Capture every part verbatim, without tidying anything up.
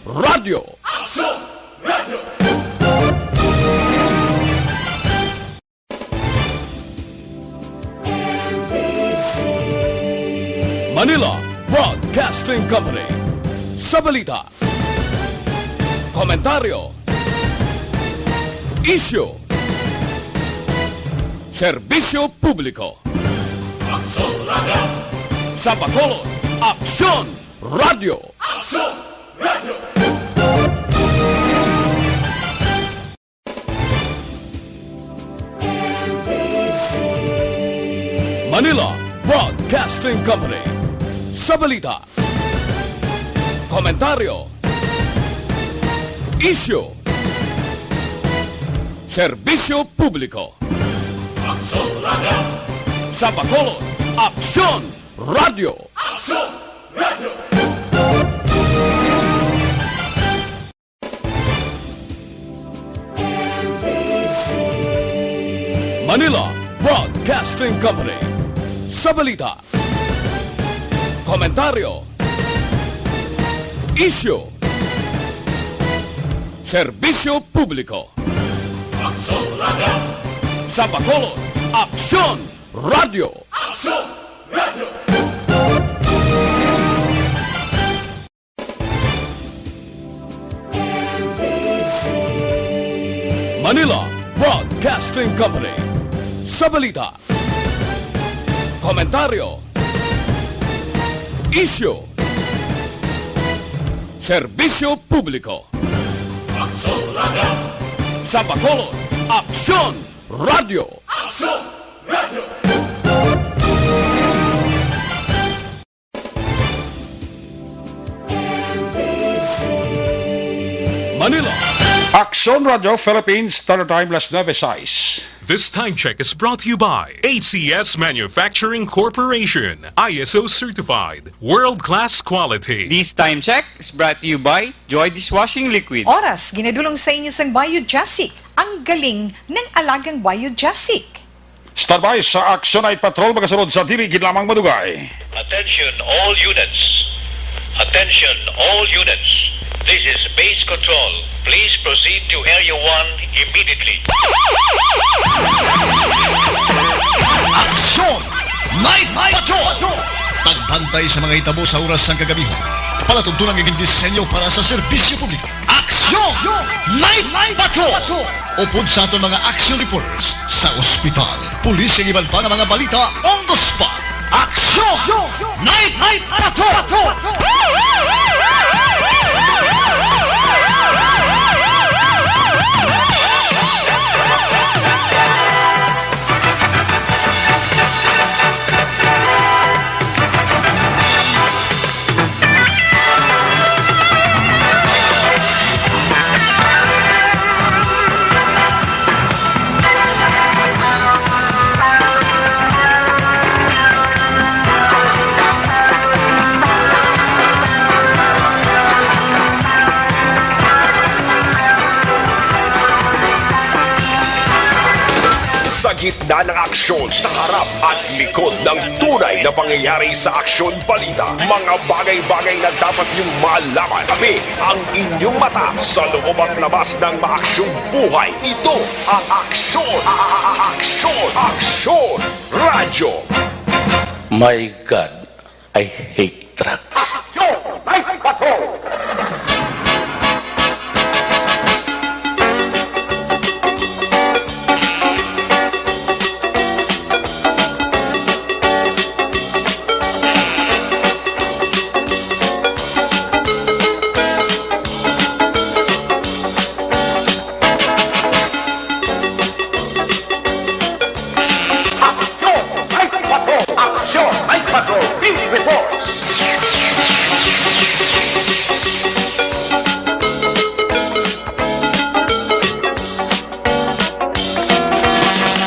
Radyo. Aksyon! Radyo! Manila Broadcasting Company. Sa balita, komentaryo, isyu, serbisyo publiko. Aksyon Radyo! Sa Bacolod, Aksyon Radyo! Aksyon Radyo! Manila Broadcasting Company. Sa balita, komentaryo, isyu, serbisyo publiko. Aksyon Radyo! Sa Bacolod, Aksyon Radyo! Aksyon Radyo! Manila Broadcasting Company. Sa balita, komentaryo, isyu, serbisyo publiko. Aksyon Radyo! Sa Bacolod, Aksyon Radyo! Aksyon Radyo! Manila Broadcasting Company. Sa balita, komentaryo, isyu, serbisyo publiko. Aksyon Radyo! Sa Bacolod, Aksyon Radyo! Aksyon Radyo! Manila. Aksyon Radyo Philippines, Standard Time, las nuebe sais. This time check is brought to you by A C S Manufacturing Corporation, I S O certified, world-class quality. This time check is brought to you by Joy Dishwashing Liquid. Oras ginadulong sa inyo sang Biojasic, ang galing ng alagang Biojasic. Standby sa Action Night Patrol, magasunod sa dili gid lamang madugay. Attention all units. Attention all units. This is Base Control. Please proceed to Area one immediately. Action Night Patrol! Pagbantay sa mga hitabo sa oras sang kagabihon. Palatuntunan nga gindisenyo para sa serbisyo publiko. Aksyon! Night Patrol! Upod sa aton mga action reporters sa ospital, pulis, kag iban pa nga mga balita on the spot. Aksyon! Night Patrol! Sa gitna ng aksyon, sa harap at likod ng tunay na pangyayari sa aksyon balita, mga bagay-bagay na dapat niyong malaman. Tabi ang inyong mata sa loob at labas ng maaksyong buhay. Ito ang Aksyon, a-, a-, a-, Aksyon, Aksyon Radyo. My God, I hate trucks. Aksyon! Night Patrol! Aksyon! Night Patrol! Aksyon! Night Patrol! Field Reports!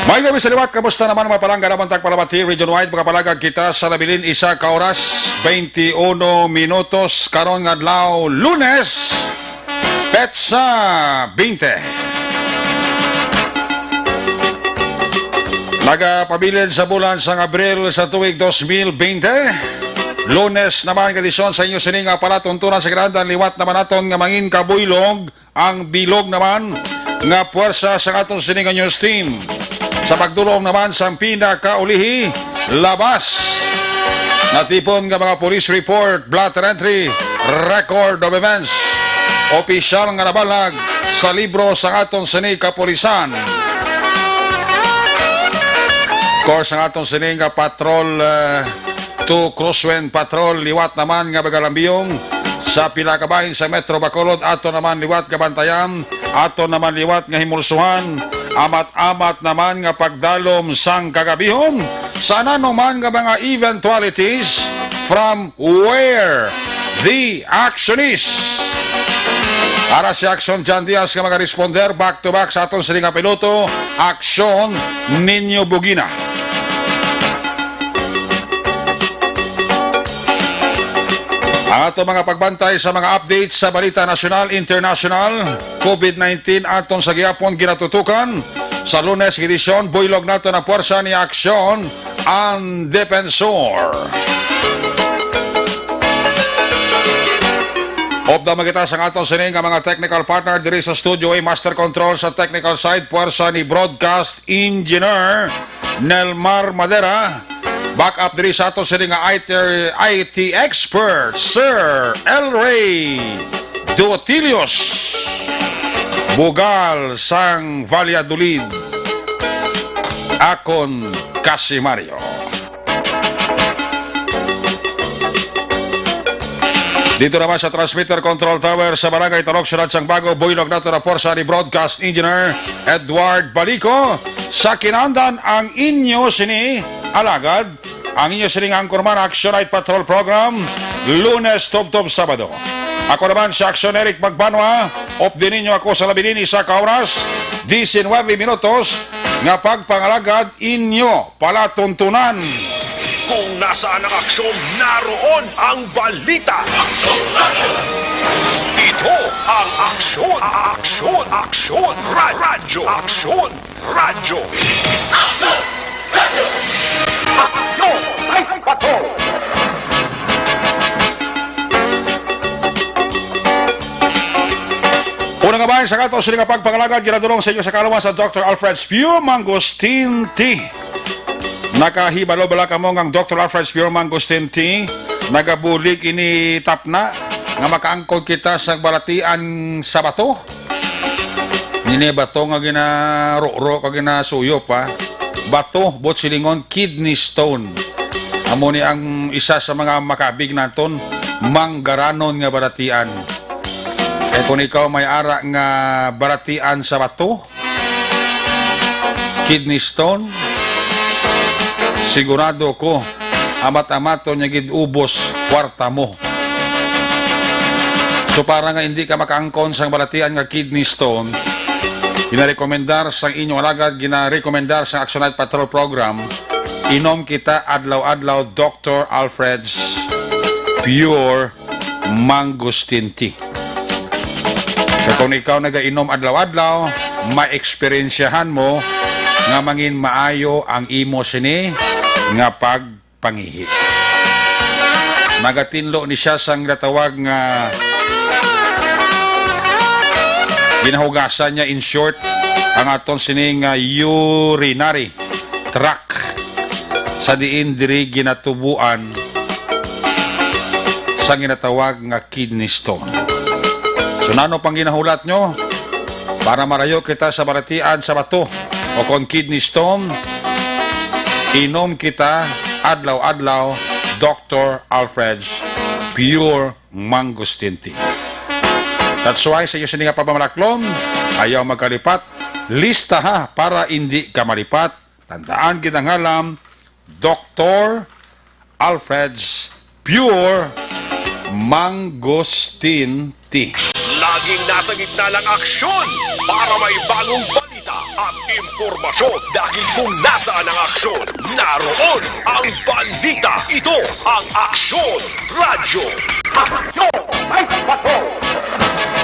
Maayong gabi sa liwat. Kamusta naman, mga palangga? Naman tag palabati, region-wide, makapalagag kita sa nabilin isa ka oras, twenty-one minutos, karon nga adlaw, Lunes, petsa twenty. Nagapabilin sa bulan sang Abril sa tuig dos mil bente. Lunes naman nga edisyon sa inyo sini nga palatuntunan sa kinahanglan, liwat naman naton nga mangin kabuylog ang bilog naman nga puwersa sa aton sini nga news team. Sa pagdulong naman sa pinakaulihi, labas natipon nga mga police report, blotter entry, record of events, opisyal nga nabalag sa libro sa aton sini kapulisan. Of course, ang aton sini nga patrol, eh, to Crosswind Patrol, liwat naman nga magalambiyong sa pila ka bahin sa Metro Bacolod, ato naman liwat nga bantayan, ato naman liwat nga himulsuhan, amat-amat naman nga pagdalom sang kagabihon sa nanuman nga mga eventualities from where the action is. Ara si Action John Diaz nga mga responder back to back sa aton sini nga piloto, Action Ninyo Bugina. Ang ato mga pagbantay sa mga updates sa balita nasyonal, internasyonal, covid nineteen aton sa gihapon ginatutukan sa Lunes edisyon, buylog nato na puwersa ni Aksyon ang Depensor. Update man kita sa aton sini nga mga technical partner diri sa studio, eh, master control sa technical side, puwersa ni Broadcast Engineer Nelmar Madera. Back up diri sa ato sini nga I T, I T expert, Sir El Rey Dotilios, bugal sang Valladolid, akon Casimario. Dito naman sa transmitter control tower sa Barangay Talok, Siyudad sang Bago, buylog nato na puwersa ni Broadcast Engineer Edward Balico. Sa kinahanglan, ang inyo sini alagad, ang inyo sini nga anchorman, Action Night Patrol Program, Lunes tubtob Sabado. Ako naman si Action Eric Magbanwa, update ninyo ako sa labi nin isa ka oras, diecinuebe minutos, nga pagpangalagad inyo palatuntunan. Kung nasaan ang aksyon, naroon ang balita. Ito ang Aksyon, Aksyon, Aksyon, Ra-, Radyo, Aksyon, Radyo. Aksyon! Radyo! Aksyon! Ay, pato! Una nga bahin sa aton sini nga pagpangalagad, ginadulong sa inyo sa kaalaman sa Doctor Alfred's Pure Mangosteen Tea. Nakahibalo bala kamo nga ang Doctor Alfred's Pure Mangosteen Tea nagabulig ini tapna nga makaangkon kita sa balatian sa bato? Ini bato nga ginaruro kag ginasuyop, ha? Bato, buot silingon, kidney stone. Amo ni ang isa sa mga makabig naton, manggaranon nga balatian. Kay kung ikaw may ara nga balatian sa bato, kidney stone, sigurado ko, amat-amaton niya gid ubos kwarta mo. So, para nga hindi ka makaangkon sang balatian nga kidney stone, ginarekomendar sang inyo alagad, ginarekomendar sang Action Night Patrol Program, inom kita adlaw-adlaw Doctor Alfred's Pure Mangosteen Tea. Kag kung ikaw nagainom adlaw-adlaw, maeksperiensyahan mo nga mangin maayo ang imo sini nga pagpangihi. Magatinlo ni siya sang ginatawag nga ginahugasan niya, in short, ang aton sini nga urinary tract, sa diin diri ginatubuan sa ginatawag nga kidney stone. So, nano pang ginahulat nyo? Para marayo kita sa balatian sa bato o kon kidney stone, inom kita adlaw-adlaw Doctor Alfred's Pure Mangosteen Tea. That's why sa iyo sini nga pagmamalaklon, ayaw magkalipat. Lista ha, para indi ka malipat. Tandaan, ginangalam, Doctor Alfred's Pure Mangosteen Tea. Laging nasa gitna ng aksyon para may bagong balita at impormasyon. Dahil kung nasaan ang aksyon, naroon ang balita. Ito ang Aksyon Radyo. Aksyon! May bato!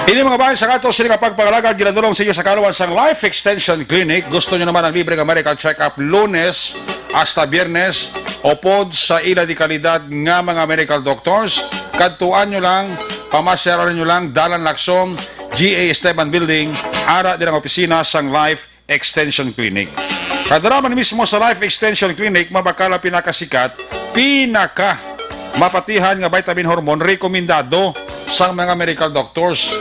Ini mga bayan sa kato, sini nga pagpangalagad ginadulong sa inyo sa kaluan sang Life Extension Clinic. Gusto nyo naman ang libre nga medical check-up Lunes hasta Biyernes, upod sa ila di kalidad nga mga medical doctors. Kadtuan nyo lang, pamasyaran nyo lang, Dalan Lacson, G A Esteban Building, ara din ang opisina sang Life Extension Clinic. Kadara man mismo sa Life Extension Clinic, mabakal ang pinakasikat, pinaka mapatihan nga vitamin hormone rekomendado sang mga medical doctors.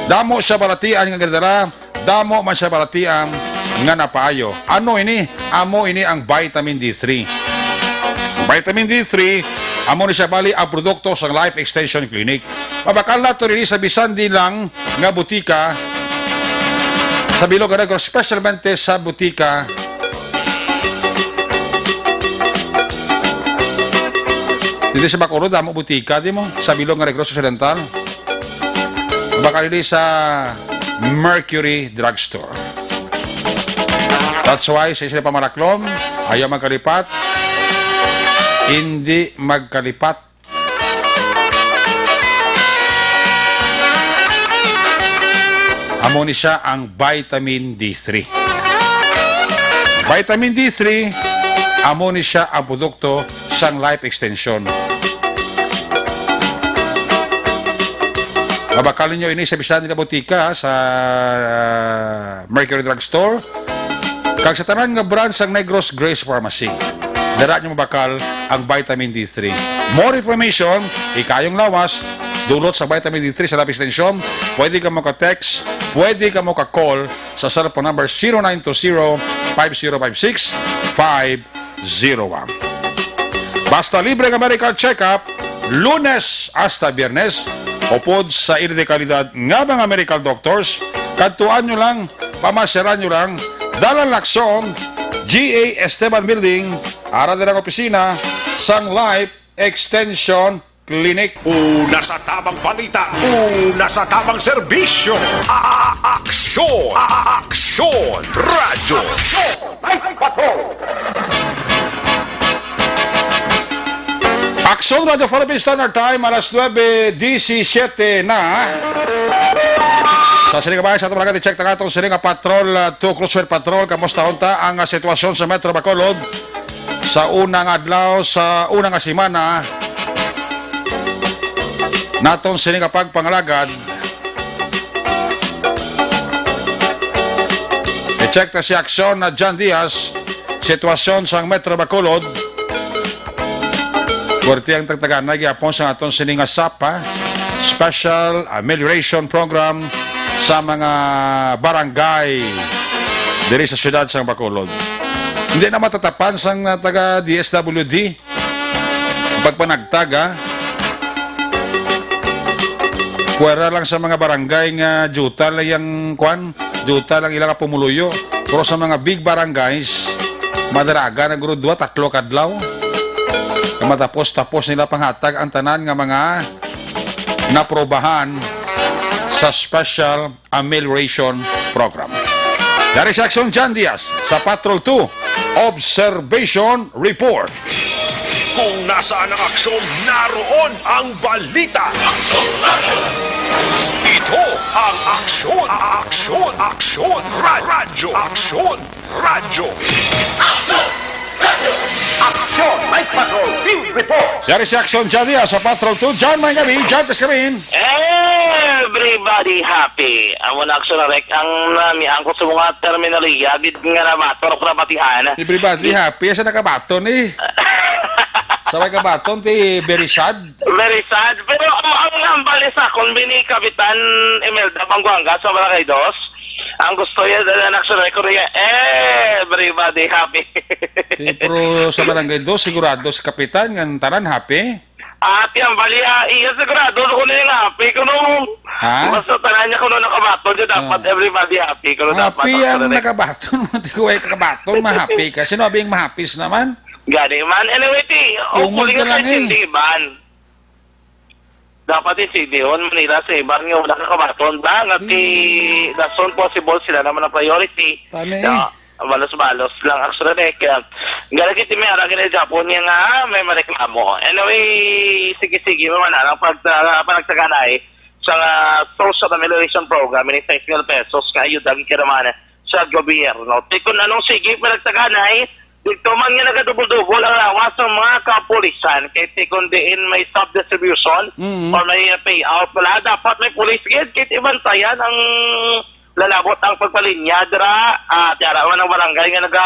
Damo siya balatian nga ginadala, damo man siya balatian nga napaayo. Ano ini? Amo ini ang vitamin D three. Vitamin D three, amo ni siya bali ang produkto sang Life Extension Clinic. Mabakal nato diri sa bisan di lang nga butika sa bilog nga Negros, specialmente sa butika. Dito sa Bacolod, damo butika, di mo? Sa bilog nga Negros Occidental. Mabakal diri sa Mercury Drugstore. That's why, sa isa pamalaklom, ayaw magkalipat, hindi magkalipat. Amo ni siya ang vitamin D three. Vitamin D three, amo ni siya ang produkto sang Life Extension. Mabakal ninyo ini sa bisan di nga butika, sa, ah, Mercury Drugstore, kag sa tanan nga branch sang Negros Grace Pharmacy. Dara nyo mabakal ang vitamin D three. More information, ikayong lawas, dulot sa vitamin D three sa Life Extension, pwede ka mo ka-text, pwede ka mo ka-call sa cellphone number zero nine two zero, five zero five six, five zero one. Basta libre nga medical check-up, Lunes hasta Biyernes, upod sa ila di kalidad nga mga medical doctors. Kadtuan nyo lang, pamasyaran nyo lang, Dalan Lacson, G A Esteban Building, ara din ang opisina sang Life Extension Clinic. Una sa tamang balita, una sa tamang serbisyo, a-, aksyon, a-, aksyon, radyo. Aksyon Radyo Philippine Standard Time, alas nuebe disisiete na. Sa sining kabayan, sa atong mga i-check na atong sining nga patrol, ah, two Cruiser Patrol, kamusta unta ang, ah, sitwasyon sa Metro Bacolod sa unang adlaw, sa unang semana naton sining nga pagpangalagad? I-check na si Aksyon na John Diaz, sitwasyon sang Metro Bacolod. Puwerte ang tagtaganay gyapon sa aton sini nga sapa, Special Amelioration Program sa mga barangay diri sa siyudad sang Bacolod. Hindi na matatapan sang, ah, taga D S W D ang pagpanagtag, ah. Pwera lang sa mga barangay nga juta lang yang kwan, juta lang ila nga pumuluyo. Pero sa mga big barangays, madaraga na guro dua, tatlo kadlaw. Nga matapos-tapos nila panghatag ang tanan nga mga naprobahan sa Special Amelioration Program. Dari sa Aksyon John Diaz sa Patrol two Observation Report. Kung nasaan ang aksyon, naroon ang balita. Ito ang Aksyon, Aksyon, Aksyon, Ra-, Radyo, Aksyon, Radyo. Aksyon! Aksyon! Night Patrol Field Report! Yari si Aksyon John Diaz sa Patrol two. John, may gabi. John, please come in. Everybody happy. Amo na, Aksyon Rek, ang nami ang ko sa mga terminal, yagid nga na bato, ako na batihan. Everybody happy. Asa nakabaton eh? Sa may kabaton, ti very sad. Very sad. Pero ang, ang nambal sa akon, bini Kapitan Imelda Banguanga sa Barangay Dos, ang gusto niya, dala na sa record niya, "Everybody happy." Ti, pero sa Barangay Dos, sigurado si Kapitan, nga tanan happy? Ati ang bali, ah, iya sigurado ko na yung happy. Kuno, ha? Basta tanan niya, kuno nakabaton niya, dapat, ah, everybody happy. Kuno dapat, happy ang nakabaton. Ti ko ay kakabaton, mahappy ka. Sino abi ang mahapis naman? Gani man. Anyway, ti, hopefully ka lang, eh. Hindi man. Dapat i-C D on Manila sa iban nga wala ka kabaton ba? Nga ti, hmm, the soon possible sila naman ang priority. Tama, eh. Ya, balos-balos lang, actually, eh. Kaya, gala kiti may ara gani Japon niya nga, ah, may mareklamo. Anyway, sige-sige, may man lang pag, ah, panagsaganay. sa social amelioration program, ini sais mil pesos nga ayuda gid naman sa gobyerno. Ti kon anong sige, Panagtaganay, dito man nga nagadubol-dubol ang lawas ng mga kapulisan. Kay ti kon diin may sub-distribution Mm. or may payout, wala, dapat may pulis gid. Kay ti bantayan ang lalabot ang pagpalinya dira, ah, ti ara man ang barangay nga naga,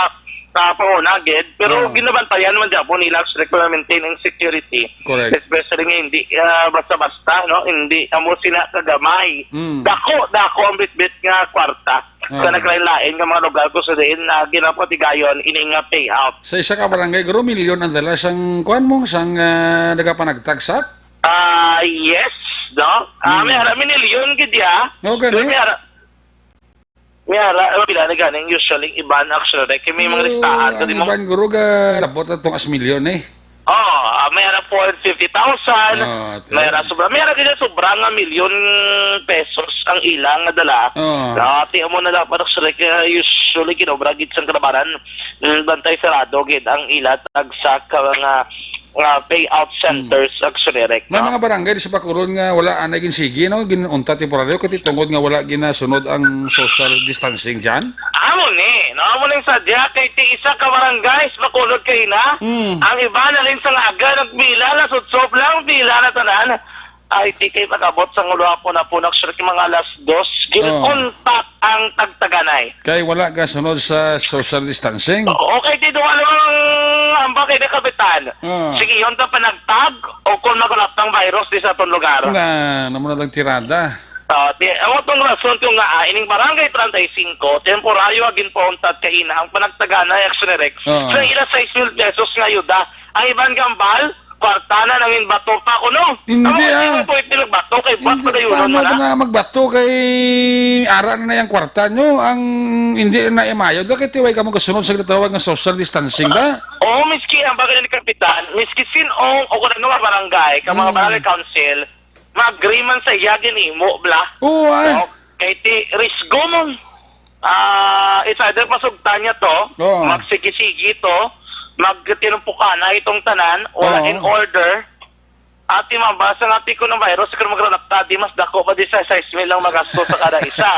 ah, panguna gid, pero Oh. ginabantayan man gyapon nila actually para maintain ang security. Correct. Especially nga hindi, ah, basta-basta, no? Hindi amo sina kagamay. Mm. Dako, dako ang bitbit nga kwarta sa Oh. naglain-lain nga mga lugar kung sa diin na ginapatigayon ini nga payout. Sa isa ka barangay, guro, milyon ang dala sang kuan mo, sang, ah, nagapanagtag sa? Ah, yes, no? Ah, Mm. may ara, minilyon gid ya. Oh, gani? Pero may ara, May ara, ah, pila na ganing usually iban actually, kay may mga Pero listahan, ang kadi mo iban guro ga labot na tong as milyon eh. Oh, ah, may ara four hundred fifty thousand, Ah, may ara sobra, may ara gid sobra nga milyon pesos ang ilang nga dala. Ah. Dati amo na dapat actually, kaya usually kinobra gid sang kalabanan. Mm, bantay sarado gid ang ila tagsa ka nga nga payout Hmm. centers, actually, Rek, May no? mga barangay di sa Bacolod nga wala anay ginsigi, no? Ginunta temporaryo, kati tungod nga wala ginasunod ang social distancing dyan? Amo ni, no? Amo ning sadya, kay ti isa ka barangay sa Bacolod kay na, Hmm. ang iba na rin sa nga aga, nagpila na, sutsop lang, pila na tanan. Ay, di kay pag-abot sa ulo hapon na po, actually, mga alas dos, Oh. ginuntat ang tagtaganay. Kay wala ka sunod sa social distancing? Oo, kay di duha lang ang ambak kay kapitan. Ah. Sige, yun ta panagtag o kung magulap ang virus di sa atong lugar. Na, namo na lang tirada. Ah, di, ang atong rason kung nga, ah, ining barangay treinta y cinco, temporaryo agin pauntat kaina ang panagtaganay, Action Rex. Ah. Sa ila sais mil pesos nga ayuda. Ang iban gambal, kwarta na nangin bato pa kuno. Hindi, Amo, ah. Hindi mo pwede nagbato kay buwas Hindi, padayonon tama mo na. na magbato kay ara na na yung kwarta nyo. Ang hindi na imayod. Bakit tiway ka mo kasunod sa ginatawag nga social distancing ba? Oo, miski ang bagay ni Kapitan, miski sin-ong o kung ano nga barangay, ka mga Mm. barangay council, mag-agree man sa iya ginimo, bla. Oo, ah. No? Kay ti risgo mo. Ah, it's either pasugtan niya to, Oo. magsigi-sigi to, magtinumpukan na itong tanan, wala Oo. in order. Ati mabasa nga ti ko ng virus, kung magranap ta, di mas dako pa di sa sais mil ang magasto sa kada isa.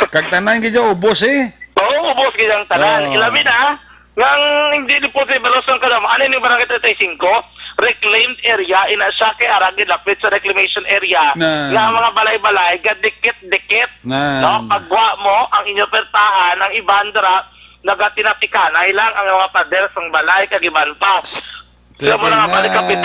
Kag tanan gid yung ubos eh. Oo, ubos gid ang tanan. Oo. Ilabi na, nga hindi ni po sa Ibalos ang kalaman, ano yung barangay treinta y cinco? Reclaimed area, ina siya kay arang gid lapit sa reclamation area. Na. Nga ang mga balay-balay, gadikit-dikit. Na. No? Pagwa mo, ang inyo pertahan, ang iban dira, nagatinatikanay lang ang mga pader sang balay, kag iban pa. Kaya mo Kaya na nga, balik kapit.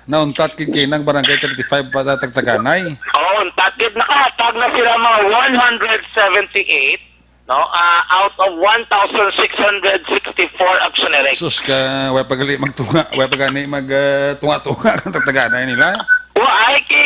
nauntat kay kinang barangay thirty-five pa tatagtaganay. Oo, untat gid nakahatag na sila mga one hundred seventy-eight, no? Ah, out of one thousand six hundred sixty-four auctioneering. Sus ka, way pa gali magtunga, way pa gani mag, ah, tunga-tunga ang tagtaganay nila. O, ay, ki,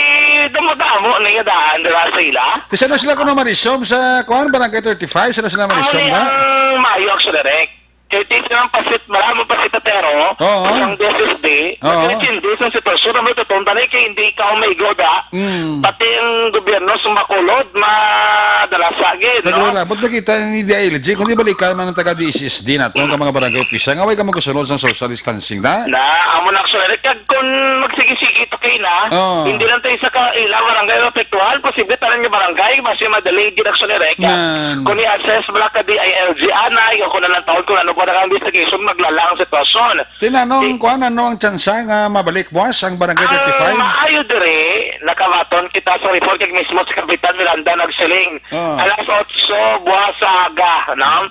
damo-damo na yung daan dira sa ila. Ti sino sila kuno marisom sa, kuan, barangay thirty-five? Sino sila marisom Ang ba? ang maayo, actually, Rek. Kay ti silang pasit, marami pasit atero, Oo. isang beses di, Oo. magkakintindi sa sitwasyon na may tutong tanay kay hindi ikaw may goda, Mm. pati ang gobyerno sumakulod, madala sa agid, no? Naglulabot na kita ni D I L G, kundi balikan man ang taga D S S D nato, ang mga barangay official, nga way ka magkasunod sa social distancing, da? Na, amo na, actually, kag kung magsigi-sigi to kay na, Oo. hindi lang tayo sa ka-, ila barangay mapektuhan, posible tanan nga barangay, mas yung madali, hindi na, actually, Rek. Nan. Kung i-assess mo lang ka D I L G, anay, o kung na lang taon, kung ano pa na ang investigation, maglala ang sitwasyon. Tinanong Di- ko, ano ang tsansa nga mabalik buwas ang Barangay Ang thirty-five? maayo diri, nakabaton kita sa report kag mismo si Kapitan Miranda nagsiling. Ah. Alas otso buwas sa aga, no?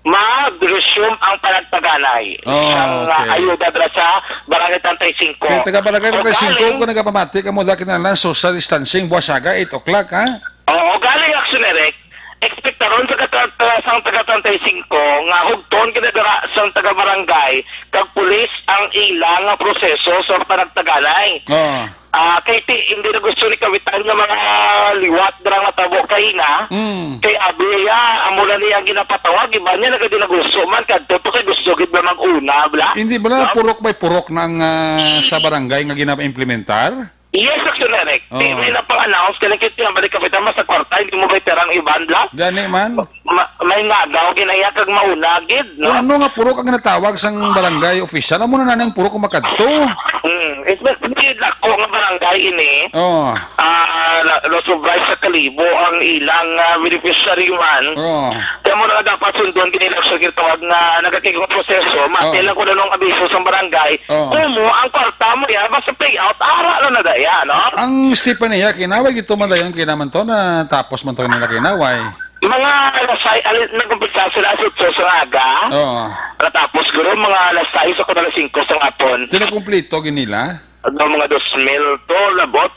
Mag-resume ang panagtaganay. Oh, Isang, ah, okay. ayuda dira sa Barangay treinta y cinco. Kay taga Barangay O treinta y cinco, galing kung nagapamati ka mo, dati na lang social distancing, buwas aga, eight o'clock, ha? Oo, galing action direct. Ekspektaron sa kata-, sa taga treinta y cinco nga hugton kini dira sa taga barangay kag pulis ang ila nga proseso sa panagtaganay. Oo. Ah, kay ti-, hindi na gusto ni Kapitan nga mga liwat dira nga tabo kaina. Mm. Kay abi ya, amo na niya ang ginapatawag, iba niya nagadi na gusto man, kadto to kay gusto gid na mag-una, bla? Hindi ba na No? purok by purok ng, ah, sa barangay nga ginapa-implementar? Yes, Action Direct. Di, Oo. may napang-announce ka lang, kaya tinambalik ka, bitaw, mas sa kwarta, hindi mo ba iterang iban, bla? Gani man. ma-, may ngagaw ginaya kag mauna gid, no? Kung ano nga purok ang ginatawag sang barangay official, amo na nang purok makadto. Hmm, especially dako nga barangay ini. Oh. Ah, na, nasobra sa kalibo ang ilang, ah, beneficiary man. Oh. Kaya mo na nga dapat sundon kini lang sa gitawag nga nagatigong proseso. Mati Oh. lang kung anong abiso sa barangay. Oh. Kumo ang kwarta mo ya, basta payout, ara na na daya, no? Ang Stephen niya, kinaway gito man dayon, kinaman to, na tapos man to nila kinaway. Mga alas sais, ali-, nag-umpisa sila alas otso sa aga. Oo. Natapos, guro, mga alas sais o alas singko sa hapon. Di na kumplito gid nila? Ano, mga dos mil to, labot.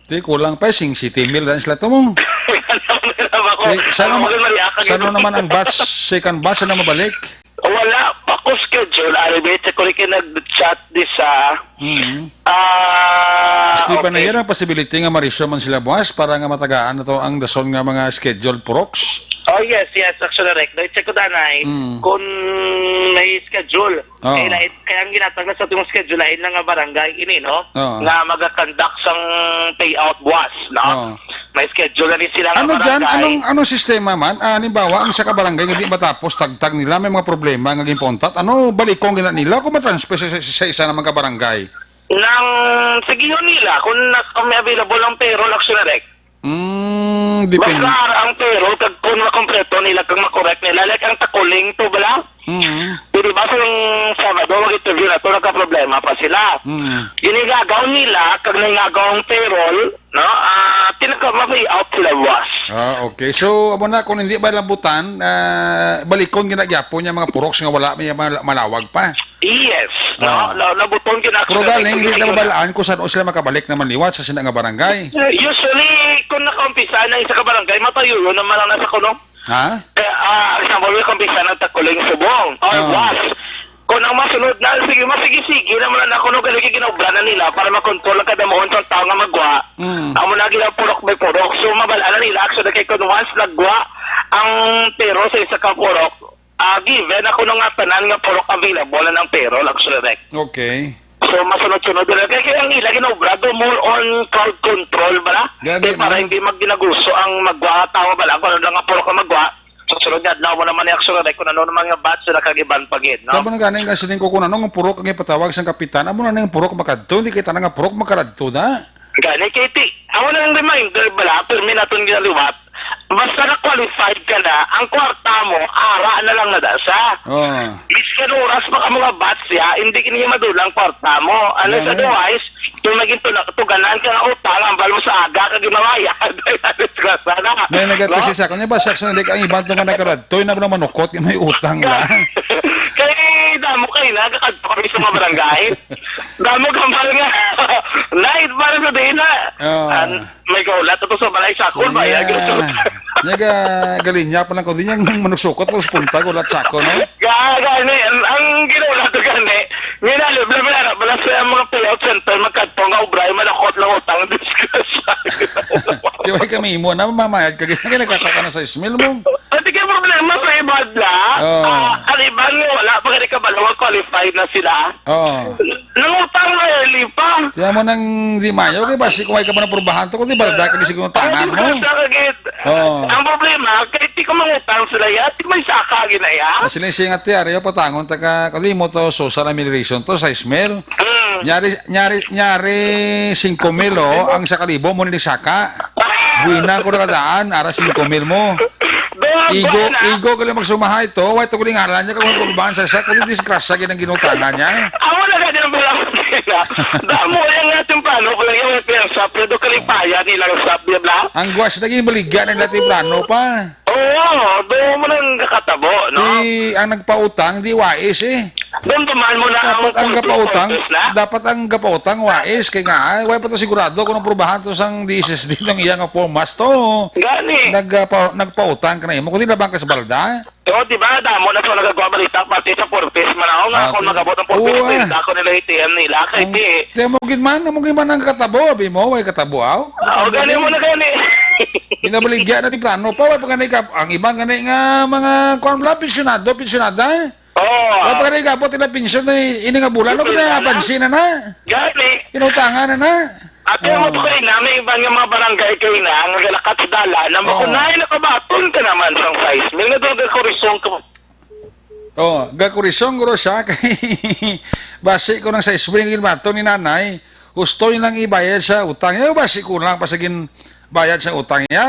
Di, kulang pa, sing siyete mil dan sila tumong. Ano, ano, ako, Di, saan ako, naman, Maria, ako, saan ano, naman ang batch, second batch, ano mabalik? Wala pa ko schedule, Alvin. Sa ko rin kayo nag-chat di sa, Mm. ah, Stephen, okay. Nahira ang possibility nga ma-resume man sila buwas para nga matagaan na to ang dason nga mga scheduled proks? Oh, yes, yes. Actually, Rek, check ko danay Mm. kung may schedule. Oh. Kaya, lain, kaya ang ginatag na sa atong schedule, lain na nga barangay ini, no? Oh. Nga mag-conduct sang payout buwas, no? Oh. May schedule na rin sila nga Ano dyan? barangay. Anong, anong sistema man? Ah, halimbawa, ang isa ka barangay nga di matapos, tagtag nila, may mga problema nga ginpauntat. Ano, balikon gina nila kung matransfer sa, sa, sa isa naman ka barangay? Nang, sige yun nila, kung, nas, kung may available ang payroll, actually, Rek. Mm, depende. Basta ang payroll, kag kung makompleto nila, kag makorek nila, like ang Takuling to, bala? Mm. Di ba, sa Sabado, mag-interview na to, nagka-problema pa sila. Mm. Ginigagaw nila, kag nangagaw ang payroll, no? Ah, tinagka ma-pay out sila, boss. Ah, okay. So, amo na, kung hindi ba lambutan, ah, balikon ginagyapon niya mga puroks nga wala, may mal-, malawag pa. Yes. Ah. No, na, nabuton gina-, Pero actually, galing, hindi na actually, mabalaan kung saan sila makabalik naman liwat sa sina nga barangay. Usually, kung nakaumpisa na isa ka barangay, matayo yun naman ang nasa kuno. Ha? Eh, ah, example, may kumpisa ng Takuling Subong or Ah. was. Kung ang masunod na, sige, mas sige-sige naman na kuno, galing yung ginaobra na nila para makontrol ang kadamuhon sa tao nga magwa. Mm. Amo na gila purok by purok. So, mabal-an na nila, actually, kay kung once nagwa ang pero sa isa ka purok, ah, given ako nung nga tanan nga purok available na ng pero, actually, Rek. Okay. So, masunod-sunod na. Kaya, kaya ang ila ginaobra, do more on crowd control, bala? Gani, Kaya para man. hindi mag-, ginaguso ang magwa nga tao, bala? Kung ano lang ang purok ang magwa, sa sunod nga adlaw mo naman yung aksyon, kung ano naman nga batch sila kagiban pa gid, no? Tama na gani nga sining ko kung ano nga purok ang ipatawag sang kapitan, amo na nga purok makadto, hindi kita na nga purok makaradto na. Gani, kay ti, amo na ang reminder, bala, permi naton ginaliwat, basta na-qualified ka na, ang kwarta mo, ara na lang na da siya. Oh. Biskan oras pa ka mga batch ya, hindi kini madula ang kwarta mo. Ano Gani. sa otherwise, kung naging tuna-, tuganan ka nga utang, ang bal mo sa aga ka ginawaya, disgrasya na. May No? nagkatasi sa akon, "Ba, shucks, na di ang iban to nga nagkaradtoy na manukot, nga may utang lang." Kay damo kayo na, kakadto kami sa mga barangay. Damo kambal nga. Night, para sa din na. Ah. An-, may kaulat ito sa balay sa akon, Sige. ba? Yan, ganun. Nyaga, galinya pa lang ko din yung manuksukot, tapos punta, kaulat sa ako, no? Ga-, gani, ang, ang ginawa to gani, minalib na minarap, wala sa mga payout center, magkadto nga ubray, malakot lang utang, disgrasya. Di ba kami mo, na mamayad ka, gina, nagkakaka na sa smell mo. Pati kay problema sa iba na, Oh. ah, ang iba nga wala pa gani kabalo, qualified na sila. Oh. Nangutang na early pa. Kaya mo nang di mayo, kay basi kung ay ka pa napurbahan to, kung di balda ka di siguro tangan mo. Ay, di ba, sa kagit? Oh. Ang problema, kay di ko mangutang sila, ya, di may saka, ginaya. Mas siling singat ti, ari, patangon ta ka, kadi mo to, social ameliorate to, sa smell. Mm. Nyari, nyari, nyari, singko mil, oh, ang sa kalibo mo ni saka. Buwina ko na kadaan, ara singko mil mo. Doon, Igo, buwan na. Igo ka lang magsumahay to. Why to kuling ngalan niya? Kung magbabahan sa siya, kuling disgrasya, ginang ginutangan niya. Amo na gani ang balak nila. Damo yan nga, temprano ko lang yung piyansa, pero do kalipaya nilang sap, di ba? Ang gwas, naging baligya na nila temprano pa. Oo, doon mo nang kakatabo, no? Di, ang nagpautang, di wais eh. Dumduman mo na ang Dapat ang consequences gapautang, na. dapat ang gapautang, wais, kay nga, ay, wala pa to sigurado kung naprubahan to sang D S S D tong iya nga formas to. Gani. Nagpa-, nagpautang ka na imo, kung di labang ka sa balda. Oo, di ba? Damo na to nagagawa balita, pati sa Four Ps man ako, nga Ah, kung ti-, magabot ang Four Ps, oo, eh. pinta ko nila A T M nila, kay Ang, di. Tiyan mo gid man, amo gid man ang katabo, abi mo, way katabo, aw? Oo, gani mo na gani. Ginabaligya na temprano pa, way pa gani ka, ang ibang gani nga mga, kuwan, bala, pensyonado, pensyonada. Oo. Wa pa ka nagabot ila pensyon na ini nga bulan, no? Depende na. Kinabansi na na. Gani. Kinutangan na na. At kaya mo Oh. to kaina, may iba nga mga barangay kaina nga galakat sa dalan na Oo. makunay na kabaton ka naman sang sais mil nga doon ka kurisong ka. Oh, gakurisong guro siya kay basi ko nang sais mil nga ginbaton ni nanay, husto lang ibayad sa utang. Eh, basi ko lang pa sa ginbayad sa utang niya.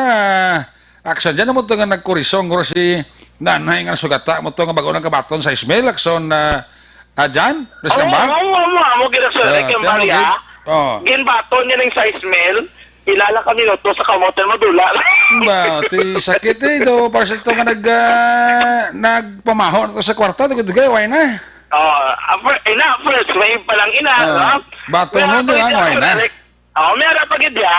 Action, dyan mo to nga nagkurisong guro si nanay nga sugata mo to nga bago nang kabaton sais mil. Action, ah, ah, Jan? Mas Amo, kamba? amo, amo, amo, gid ang Ah, sorry, kay tiyan mo, Maria. gid. Oh. Ginbaton niya ning sais mil, pila lang ka minuto sa kamot na madula. Ba, ti sakit eh, do, para sa ito nga nag, ah, nagpamaho na to sa kwarta, dugay-dugay, way na. Oh, ah, fir-, ina, first wave pa lang, ina, Ah, no? baton Pero mo, di ba, pwede way na. ako, Alex. Oh, may ara pa gid ya,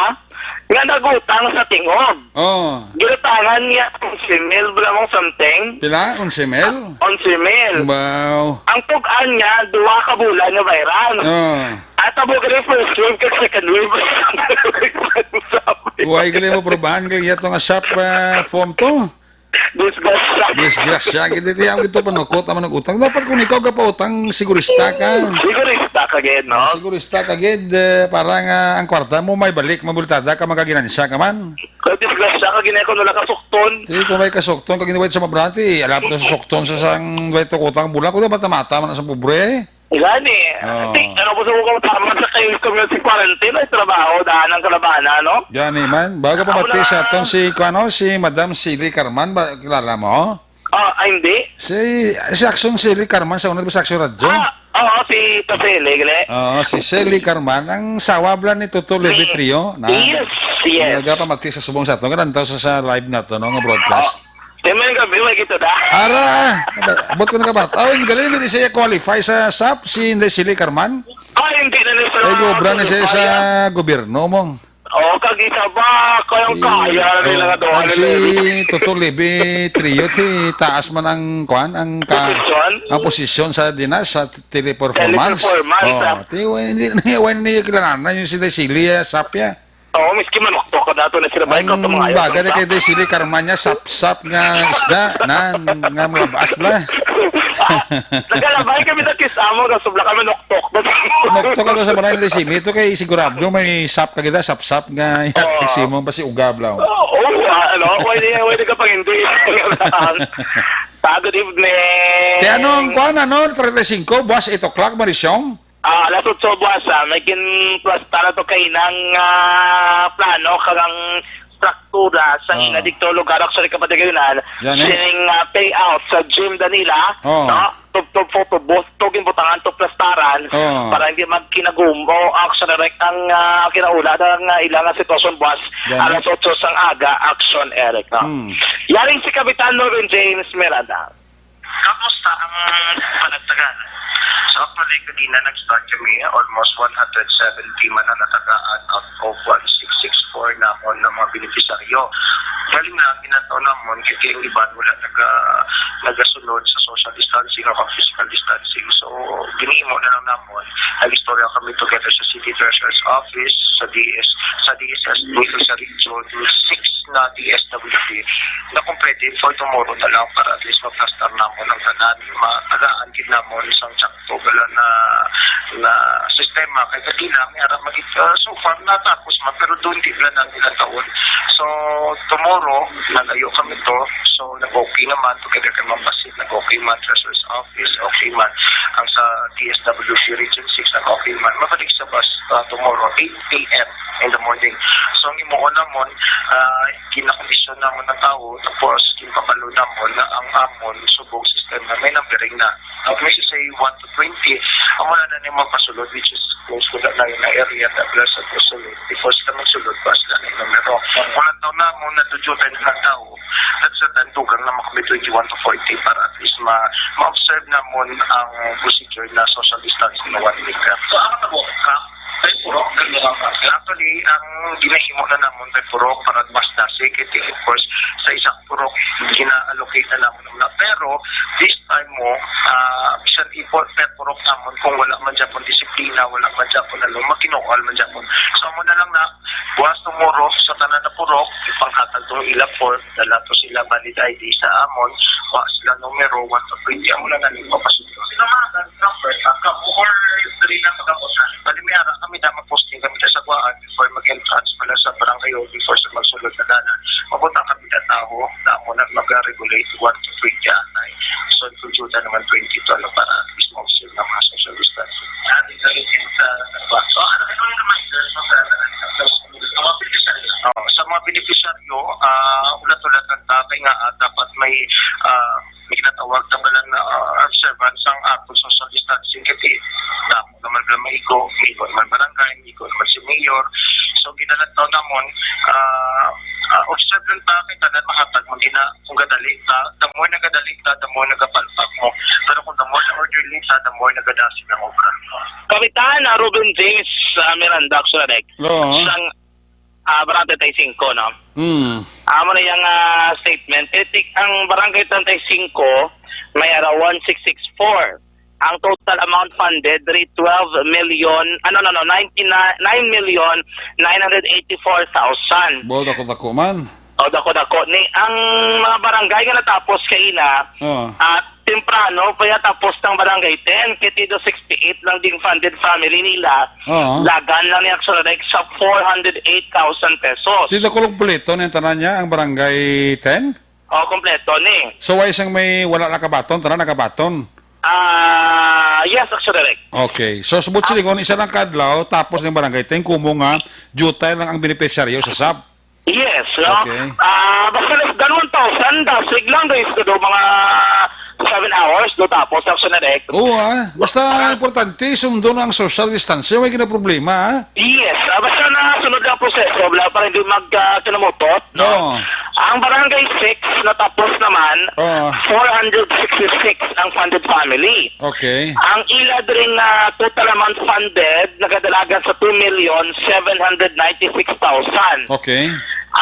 nga nagutang sa tingog. Oh. Ginutangan niya onse mil, bala mong something. Pila? Onse mil? Onse mil. Wow. Ang tugan niya, duha ka bulan nga bayran. Oh. At amo gani first wave kag second wave. Sabi. Huwag gali mo probahan kay yato nga shop, ah, form to. Disgrasya. Disgrasya, gid iti ang ito panukot ang manag-utang. Dapat kung ikaw gapautang, sigurista ka. Sigurista ka gid, no? Sigurista ka gid, eh, para nga ang kwarta mo may balik, mabultada ka, magaginansya ka man. Kay disgrasya ka gid, kung wala ka sukton. Sige, kung may kasukton, kag hindi sa mabrati, alam to sa sukton sa sang way to kutang bulan, kung dapat mata man sa pobre. Gani. Oo. Di, ano po sa mukha tama sa kayo community quarantine, ay trabaho, daan ang kalabana, no? Gani man. Bago pa Ako mati na sa aton si, kuano, si Madam Sili Carman, ba, kilala mo? Ah, ah, hindi. Si, si Action Sili Carman, sa una, di ba, sa Action Radyo? Ah, oo, si Tasili, gali. Oo, si Sili Carman, ang sawa bala ni Toto Levy Ni-, Trio, na yes, yes. Nagapamati sa subong sa aton. Ganun to sa, sa live na to, no, nga broadcast. Oh, di man gabi, may kita da. Ara, abot ko na kabat. Oh, ang galing, hindi siya qualify sa sap, si Inday Sili Carman. Ah, hindi na niya sa Ay, gobra na siya sa qualify. Gobyerno mo. Oh, kag isa ba, kayang Di, kaya na nila oh, nga doon ang nila. Si Toto Levy Trio, ti taas man ang, kuan, ang ka-, Posisyon? Ang posisyon sa dinas, sa teleperformance. Teleperformance, Oh, ah. Ti, wa-, hindi, hindi, wa-, hindi kilala na yung si Inday Sili, ah, sap ya. Oo, miski manuktok ka dato na sila, baik ka Ang mga ayaw baga sa na kay Inday Sili Carman niya, sap-sap nga isda, na, nga malabas bala. Ah, nagalabay kami na kis amo, ka subla kami nuktok. Nuktok ka daw sa balay ni Inday Sili, ito kay sigurado may sap ka gid, sap-sap nga Oo. Ihatag si mo, basi ugab lang. Oo, oo, ah, ano, pwede, pwede ka pang hindi. Ah, good evening. Kaya anong, kuan, ano, treinta y cinco, buwas eight o'clock, Marisyong? Ah, alas otso buwas, ah, may ginplasta na to kay nang, ah, plano kag ang struktura sa Ah. ina dito lugar. Actually, kapatid, kayo na, Yan, eh. Sining, ah, payout sa Gym Danila, Oh. no? Tub-, tub-, photo booth, to ginbutangan to plastaran Oh. para hindi magkinagumo. Actually, rek, ang, ah, kinaula ng, ah, ilang, ah, sitwasyon buwas, Yan, eh. alas otso sang aga, action, Eric, no? Hmm. Yaring si Kapitan Norvin James Miranda. Kamusta ang panagtagaan? So, actually, kanina nag-start kami, almost one hundred seventy man ang natagaan out of one six six four namon na mga benepisaryo. Galing lang, ginataw namon, kaya yung iban wala naga-, nagasunod sa social distancing o physical distancing. So, ginimo na lang namon, nag-istorya kami together sa City Treasurer's Office, sa D S, sa D S S, dito sa Region six na D S W D, na kung pwede, for tomorrow na lang para at least ma-plaster namon ang tanan, matagaan gid namon isang tsakto bala na, na sistema. Kay kadila, may ara magit-, ah, so far, natapos man, pero doon di bala nang ilang taon. So, tomorrow, nalayo kami to. So, nag-okay naman, together kay Ma'am Basit, nag-okay man, Treasurer's Office, okay man. Ang sa D S W C Region six, nag-okay man. Mabalik sa bus, ah, tomorrow, eight A M in the morning. So, ang imuon namon, ah, ginakondisyon namon ang tawo, tapos ginpabalo namon na ang amon subong system na may numbering na. Tapos, say one to twenty, ang wala na niyang magpasulod, which is close ko na yung area na plus at sulod. Before sila magsulod, pa sila na yung numero. Kung ang taon namon, natudyutan ng tawo, that's the time, dugang na makami twenty-one to forty para at least ma-, ma-observe namon ang procedure na social distancing na one meter. So, ang nag-walk ka? May purok, ganyan lang ba? Actually, ang ginahimo na namon may purok para mas dasi, kay, of course, sa isang purok, gina-allocate na namon na. Pero, this time mo, ah, bisan ipo-, per purok namon, kung wala man dyan pong disiplina, wala man dyan pong ano, makinuwal man dyan pong. So, amo na lang na, buwas tomorrow, sa tanan na purok, ipanghatag tong ila form, dala to sila valid I D sa amon, wa sila numero, one to twenty, amo lang na nagpapasundo. Sino man ang number, ang kamo, or dali na sa kamo sa? Bali, may ara kami na mag-posting kami sa Saguaan. Mabutang kami na tao na amo na mag-regulate one to twenty anay. So, kung duda naman twenty to, ano, para at least ma-observe ng mga social distancing. Ah, di ka rin sa, so, ano, ano yung reminder sa, sa, sa, sa mga beneficiary? Oh, sa mga beneficiaryo, ah, ulat-ulat lang ta, kay nga, ah, dapat may, ah, may ginatawag na pala na, ah, observance ang aton social distancing, kasi damo naman pala maigo, maigo naman barangay, maigo naman si mayor. So, ginalantaw namon, ah, ah, observe lang ta, kay tanan mahatag man gina, kung gadali ta, the more nagadali ta, the more nagapalpak mo. Pero kung the more na-orderly ta, the more nagadasin ang obra. Kapitan, ah, Ruben James, ah, Miranda, Action Direct. Oo. Sang, ah, Barangay thirty-five, no? Mm. Amo na yung, ah, statement. Titik, ang Barangay thirty-five may ara one six six four. Ang total amount funded, diri twelve million, ano, no, no, ninety-nine, nine million nine hundred eighty-four thousand. Bo, dako-dako man. O, dako-dako. Ni, ang mga barangay nga natapos kaina, Oo. ah, temprano, kaya tapos ng Barangay ten, kay tido sixty-eight lang din funded family nila. Oo. Lagan lang ni Action Direct sa four hundred eight thousand pesos. Tido ko lang kompleto na yung tanan niya, ang Barangay ten? O, kompleto ni. So, why isang may wala nakabaton? Tanan nakabaton? Ah, yes, Action Direct. Okay. So, subot silingon, isa lang kadlaw, tapos ng Barangay ten, kumo nga, jutay lang ang beneficiaryo sa sap. Yes, no? Okay. Ah, basta less than one thousand, dasig lang, guys, do mga seven hours, do tapos, Action Direct. Oo, ah. Basta importante, sundo na ang social distancing, may ginaproblema, ah. Yes, ah, basta nasunod ang proseso, wala para hindi mag, ah, kinamutot, no? Oo. Ang Barangay six natapos naman, Oo. four hundred sixty-six ang funded family. Okay. Ang ila diri nga total amount funded nagadalagan sa two million seven hundred ninety-six thousand. Okay.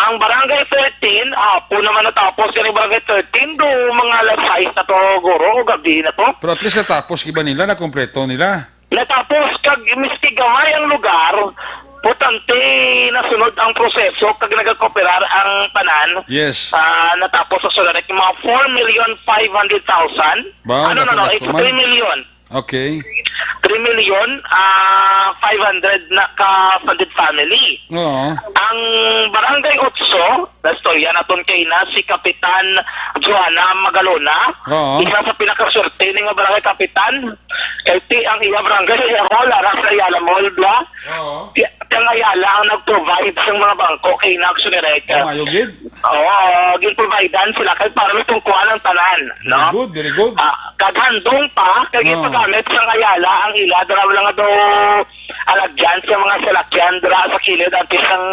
Ang Barangay thirteen, hapon naman natapos, kani Barangay thirteen, do mga alas sais na to, guro, o gabi na to. Pero at least natapos, iba nila, nakompleto nila. Natapos, kag miski gamay ang lugar, importante nasunod ang proseso kag nagakooperar ang tanan. Yes. Ah, natapos sa sulat mga four million five hundred thousand. Ba, Ano, no, no, dako-dako it's man. three million. Okay. Three million, ah, five hundred na ka funded family. Oo. Ang Barangay Otso, na istorya naton kay na si Kapitan Joanna Magalona, Oo. isa sa pinakaswerte ni nga barangay kapitan. Kay ti ang iya barangay, iya hall, ara sa Ayala Mall, bla. Oo. Ti, ti ang Ayala ang nag-provide sa mga bangko kay Inaction Direct. Oh, mayo gid. Oo, gin-providean sila kay para matungkuan ang tanan, no? Very good, very good. Ah, kag handom pa, kay Oo. Gipagamit sa Ayala ang ila, dara lang daw alagyan sa mga salakyan dira sa kilid antes sang,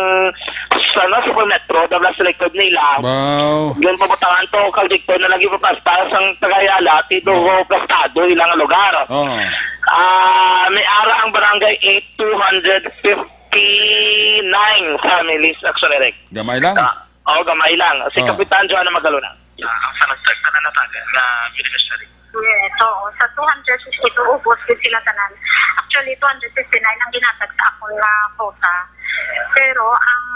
sa, ano, Super Metro, dabla sa likod nila. Wow. Yun, pabutangan to, kag dito na lagi papasta sang taga-Ayala, ti do Oo. plastado ilang lugar. Oo. Ah, may ara ang barangay eight, two hundred fifty-nine families, Action Direct. Gamay lang. Ah, oh, gamay lang. Si Oo. Kapitan Joanna Magalona. Ah, ang sa nagtagta na nataga nga beneficiary. Yes, oo. Sa two hundred fifty-two, ubos din sila tanan. Actually, two hundred fifty-nine ang ginatag sa akon nga quota. Pero ang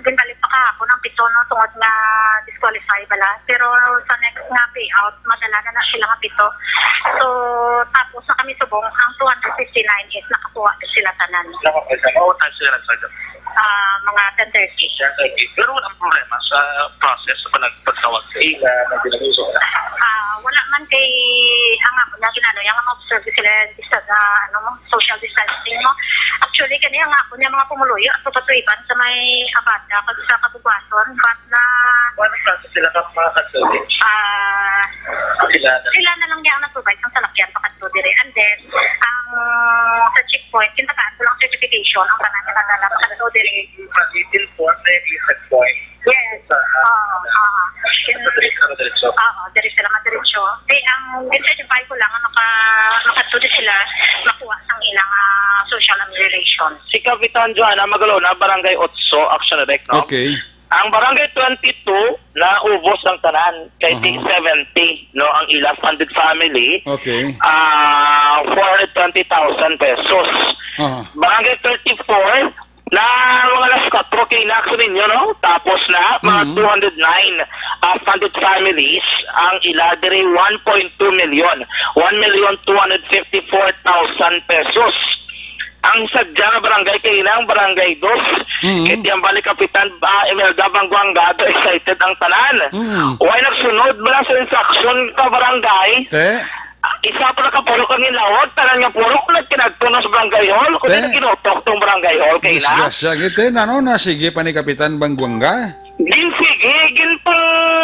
ginbalik pa kahapon ang pito, no, tungod nga disqualify bala. Pero sa next nga payout, madala na na sila nga pito. So, tapos na kami subong, ang two hundred fifty-nine is nakakuha na sila tanan. Nakakuha sila. Mao tayo sila nagsagap. Ah, mga ten thirty. Ten thirty. Pero walang problema sa process sa panag-, pagtawag sa ila na ginagawa. Ah, wala man kay ang ako na ginano, yung mga observe sila, dista-, ah, ano mo, social distancing mo. Actually, kani ang ako niya mga pumuluyo, ato patuiban sa may Abada, kag sa Kabugason, but na Wala sa sila ka mga kasulti. Ah, Sila na. Sila na lang niya ang nag-provide ng salakyan pakadto dire. And then, ang sa checkpoint, kintagaan ko lang certification, ang tanan niya na lang pakadto dire. Yung pag-inform na yung checkpoint. Yes. Sa, ah, Oo, oo. Sa diretso, diretso. Oo, dire sila madiretso. Di, ang gin-certify ko lang, maka-, makadto di sila, makuha sang ilang, ah, social and relation. Si Kapitan Joanna Magalona, Barangay Otso, Action Direct, no? Okay. Ang Barangay twenty-two, naubos ang tanan. Kay Aha. Seventy, no, ang ila funded family. Okay. Ah, four hundred twenty thousand pesos. Aha. Barangay thirty-four, na mga alas kuwatro kay na sa ninyo, no? Tapos na, mga Mhm. two hundred nine, ah, funded families, ang ila diri one point two million, one million two hundred fifty-four thousand pesos. Ang sadya nga barangay kay ang Barangay Dos. Mm. Kay ang bali Kapitan, ah, Imelda Banguanga, daw excited ang tanan. Mm. Why nagsunod bala sa instruction ka barangay? Te? Isa pa na ka purok ang inlawag, tanan nga purok nagkinadto na sa barangay hall, kundi Te? Naginutok tong barangay hall kay na. Disgrasya, gid, te, nano na sige pa ni Kapitan Banguanga? Gin sige, gin pang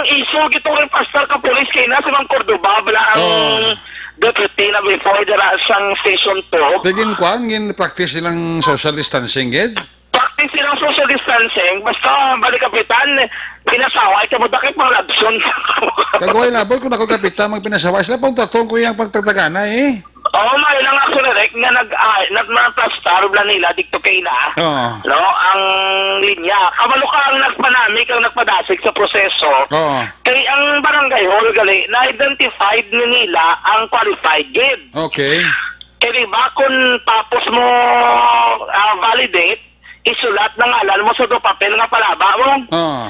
iso gitong pastor ka pulis kay na si Mang Cordoba, bala ang Oh. deputy na before dira sang station two. Te, gin kwan, gin practice silang social distancing, gid? Practice silang social distancing, basta bali Kapitan, pinasaway ka mo, dakit pang labson. Kagway labot kung ako Kapitan, magpinasaway sila, pang tatong ko yung pagtagtagana, eh. Oo, may lang ako direct nga nag, ah, nag, mga plastar, bala nila, dito kay na. Oo. No, ang linya. Kabalo ka ang nagpanamik, ang nagpadasig sa proseso. Oo. Kay ang barangay hall, gali, na-identified ni nila ang qualified gid. Okay. Kay di ba, kung tapos mo, ah, validate, isulat na ngalan mo sa to papel nga palaba mo. Oo.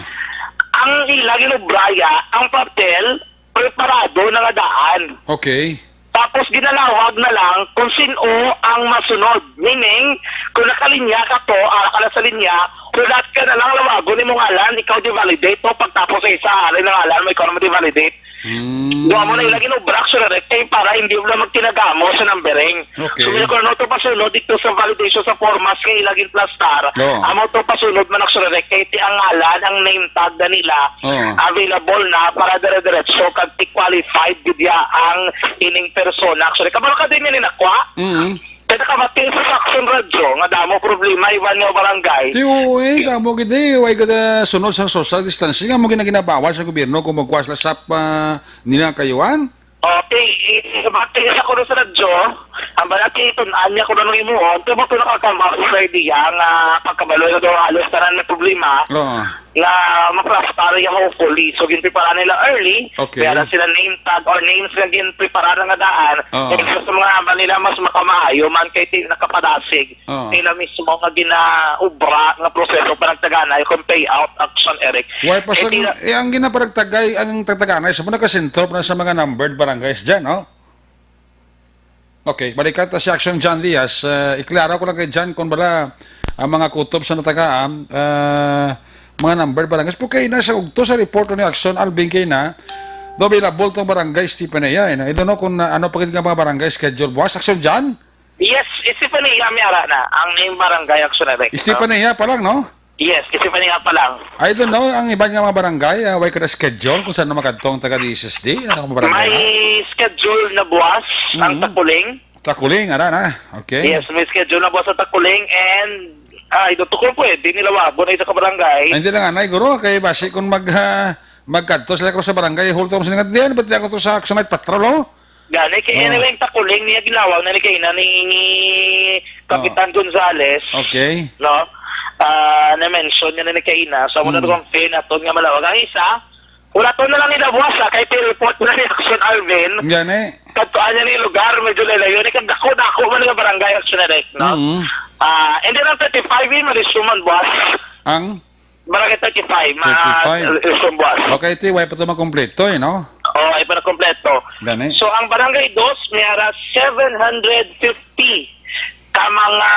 Ang ila ginubraya, ang papel, preparado na nga daan. Okay. Tapos ginalawag na lang kung sin-o ang masunod. Meaning, kung nakalinya ka to, ara ka na sa linya, hulat ka na lang, lawagon imong ngalan, ikaw di validate, no? Pagtapos sa isa, ari na ngalan mo, ikaw naman di validate. Hmm. Duha mo na ila ginubrak, sir, eh, kay para hindi mo na magtinagamo sa numbering. Okay. So, kung ano to pasunod dito sa validation sa formas nga ila ginplastar, Oo. Amo to pasunod man, sir, eh, kay ti ang ngalan, ang name tag na nila, Oo. Available na para dire-diretso kag ti qualified gid ya ang ining persona. Actually, kabalo ka din yan, inakwa? Mm. Kaya nakamating sa Saxon Radyo, nga damo problema, iban nga barangay. Ti, oo, eh, damo gid, eh. Way gid, ah, sunod sa social distancing, amo gid ang ginabawal sa gobyerno kung magkuha sila sa, ah, nila kayuan. Okay, eh, sa mga tinis ako sa radyo, ang balaki, tun-an niya ko na nung imuon, tubo to nakakama sa idea nga pagkabaloy na daw halos tanan may problema Oo. nga maplastar ya, hopefully. So, ginprepara nila early, Okay. kaya lang sila name tag or names nga ginprepara na nga daan, Oo. kaya sa mga hambal nila, mas makamaayo man kay ti-, nakapadasig Oo. nila mismo nga ginaubra nga proseso panagtagana, yung payout action, Eric. Why pa Eh, sa, tila- eh, ang ginaparagtagay, ang tagtaganay sa mga kasentro na sa mga numbered barangays dyan, no? Okay, balikan ta si Action John Diaz. Eh, iklaro ko lang kay John kung bala ang mga kutob sa natagaan, ah, mga numbered barangays. Pero kay na sa ugto sa report ni Action Alvin kay na, do available tong barangay Stephen Aya, eh, no? I don't know kung na, ano pa gid nga mga barangay schedule buwas. Action John? Yes, Stephen Aya, may ara na. Ang name barangay Action Direct, no? Stephen Aya pa lang, no? Yes, Stephen Aya pa lang. I don't know, ang iban nga mga barangay, ah, way ka na schedule kung saan na makadto ang taga D S S D? Ano ang mga barangay, May ha? schedule na buwas ang Mm. Takuling. Takuling, ara na. Okay. Yes, may schedule na buwas sa Takuling and, ah, ito tukol po eh, di nila wabo na isa ka barangay. Ay, hindi lang, anay, guro, kay basi kung mag, ah, magkadto sila ko sa barangay, hall to, sila nga, diyan, ba't di ako to sa Axonite Patrol, oh? Gani, kay Oh. anyway, ang Takuling niya ginawa na ni kaina ni, ni Kapitan Oh. Gonzales, Okay. no? Ah, na-mention niya na ni kaina. So, amo na Mm. kung fair na to nga malawag. Ang isa, wala to na lang nila buwas, ah, kay report na ni Action Alvin. Gani. Kadtuan niya ni lugar, medyo lalayo. Ni kag dako-dako man nga barangay Action Direct, no? Mm. Ah, hindi lang thirty-five, eh, malisyo man buwas. Ang? Barangay thirty-five, ma-, Thirty-five. Luzon buwas. Okay, ti, way pa to makompleto, eh, no? Oo, ay pa na kompleto. Gani. So, ang Barangay Dos, may ara seven hundred fifty ka mga,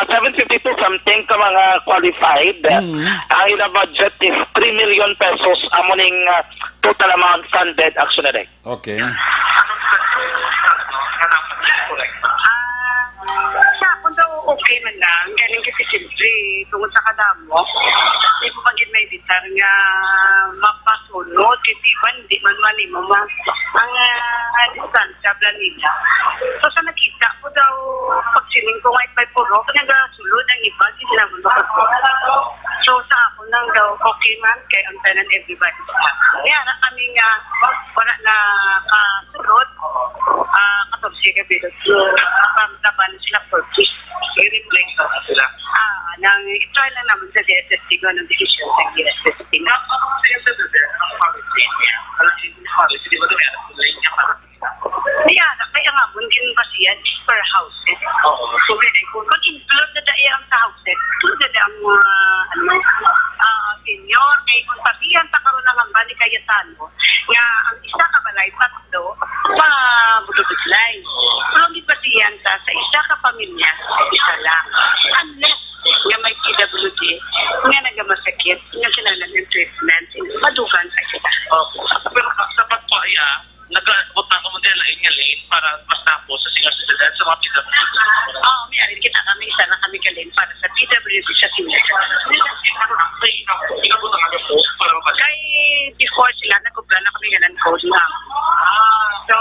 seven fifty-two something ka mga qualified. Mm. Ang ila budget is three million pesos, amo ning, ah, total amount funded, actually. Okay. Ah, sa akon daw, okay man lang. Galing kasi, siyempre, tungod sa kadamo, di mo man gid maibitar nga mapasunod. Kasi iban, di man malimo ma-, ang, ah, ang distansya bala nila. So, sa nakita ko daw, pag siling ko nga ipay purok, nagasulod ang iba, hindi naman makasunod. So, sa ako lang daw, okay man, kay ang tanan, everybody. Kaya na kami nga, wala na kasunod, ah, katorse ka bilog. So, from Taban sila purchase, i-replace na sila. Ah, nang i-try lang naman sa D S S T kung anong desisyon sa D S S T. Niya, na kaya nga, kung ginbasihan, per houses. Oo. So, pwede, kung, kung include na dahil ang sa houses, include na dahil ang mga, ano, ah, senior, kay kung sabihan pa karon ang hambal ni Cayetano, nga ang isa ka balay, tatlo, sa Budubudlay. Pero ang ginbasihan sa, sa isa ka pamilya, isa lang. Of course, sila nagkubra na kami nga non-code, ma'am. So,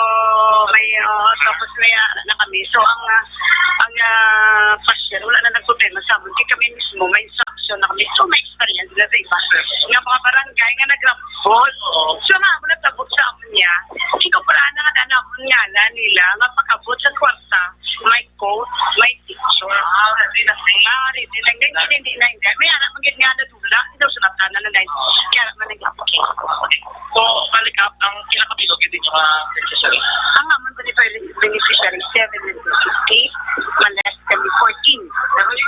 may, uh, tapos may, uh, na kami. So, ang, uh, ang, uh, cashier, wala na nagproblema sa amin. Kaya kami mismo, may instruction na kami. So, may experience na sa iba. Nga mga barangay nga nagrambol. So, nga mo natabot sa amin niya. Ikaw pala na nga na amin nga na nila, nga pagkabot sa kwarta, may code, may picture. Ah, hindi na. Ah, hindi na. Hindi, hindi, hindi, hindi. May anak, magiging nga na dula. Hindi daw sulatan na lang. Kaya naman nag-application. So, balik up, ang kinakabilog, hindi nyo nga beneficiary? Ang naman beneficiary, beneficiary, seven hundred fifty, malas kami fourteen. Tapos,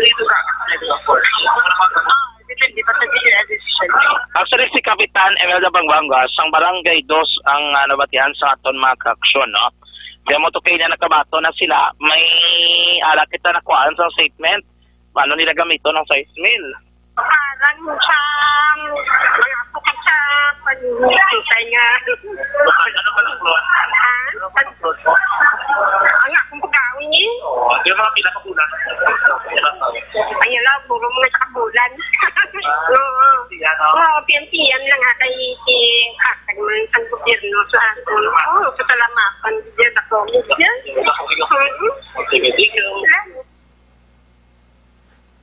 dito ka, dito ka, fourteen. Ah, depende pa sa decision, decision. Actually, si Kapitan Imelda Bangbangas, ang Barangay Dos ang, ah, nabatian sa aton mga kaaksyon, no? Kaya mo to kayo na nagkabato na sila, may ala kita nakuhaan sa statement, paano nila gamiton ang sais mil? Parang sa mga apo ka sa panutay nga. Ano ba ang plot? Ha? Ano ba ang plot? Ang akong pagkaon eh. Oo, yung mga pinakabulan. Ay, ala, puro mga sa kabulan. Oo. Yan, oh. Oo, piyan-piyan lang ha, kay si hatag man ang gobyerno sa aton. Oo, sa salamat. Ang gobyerno ko. Yan. Oo. Sige, sige.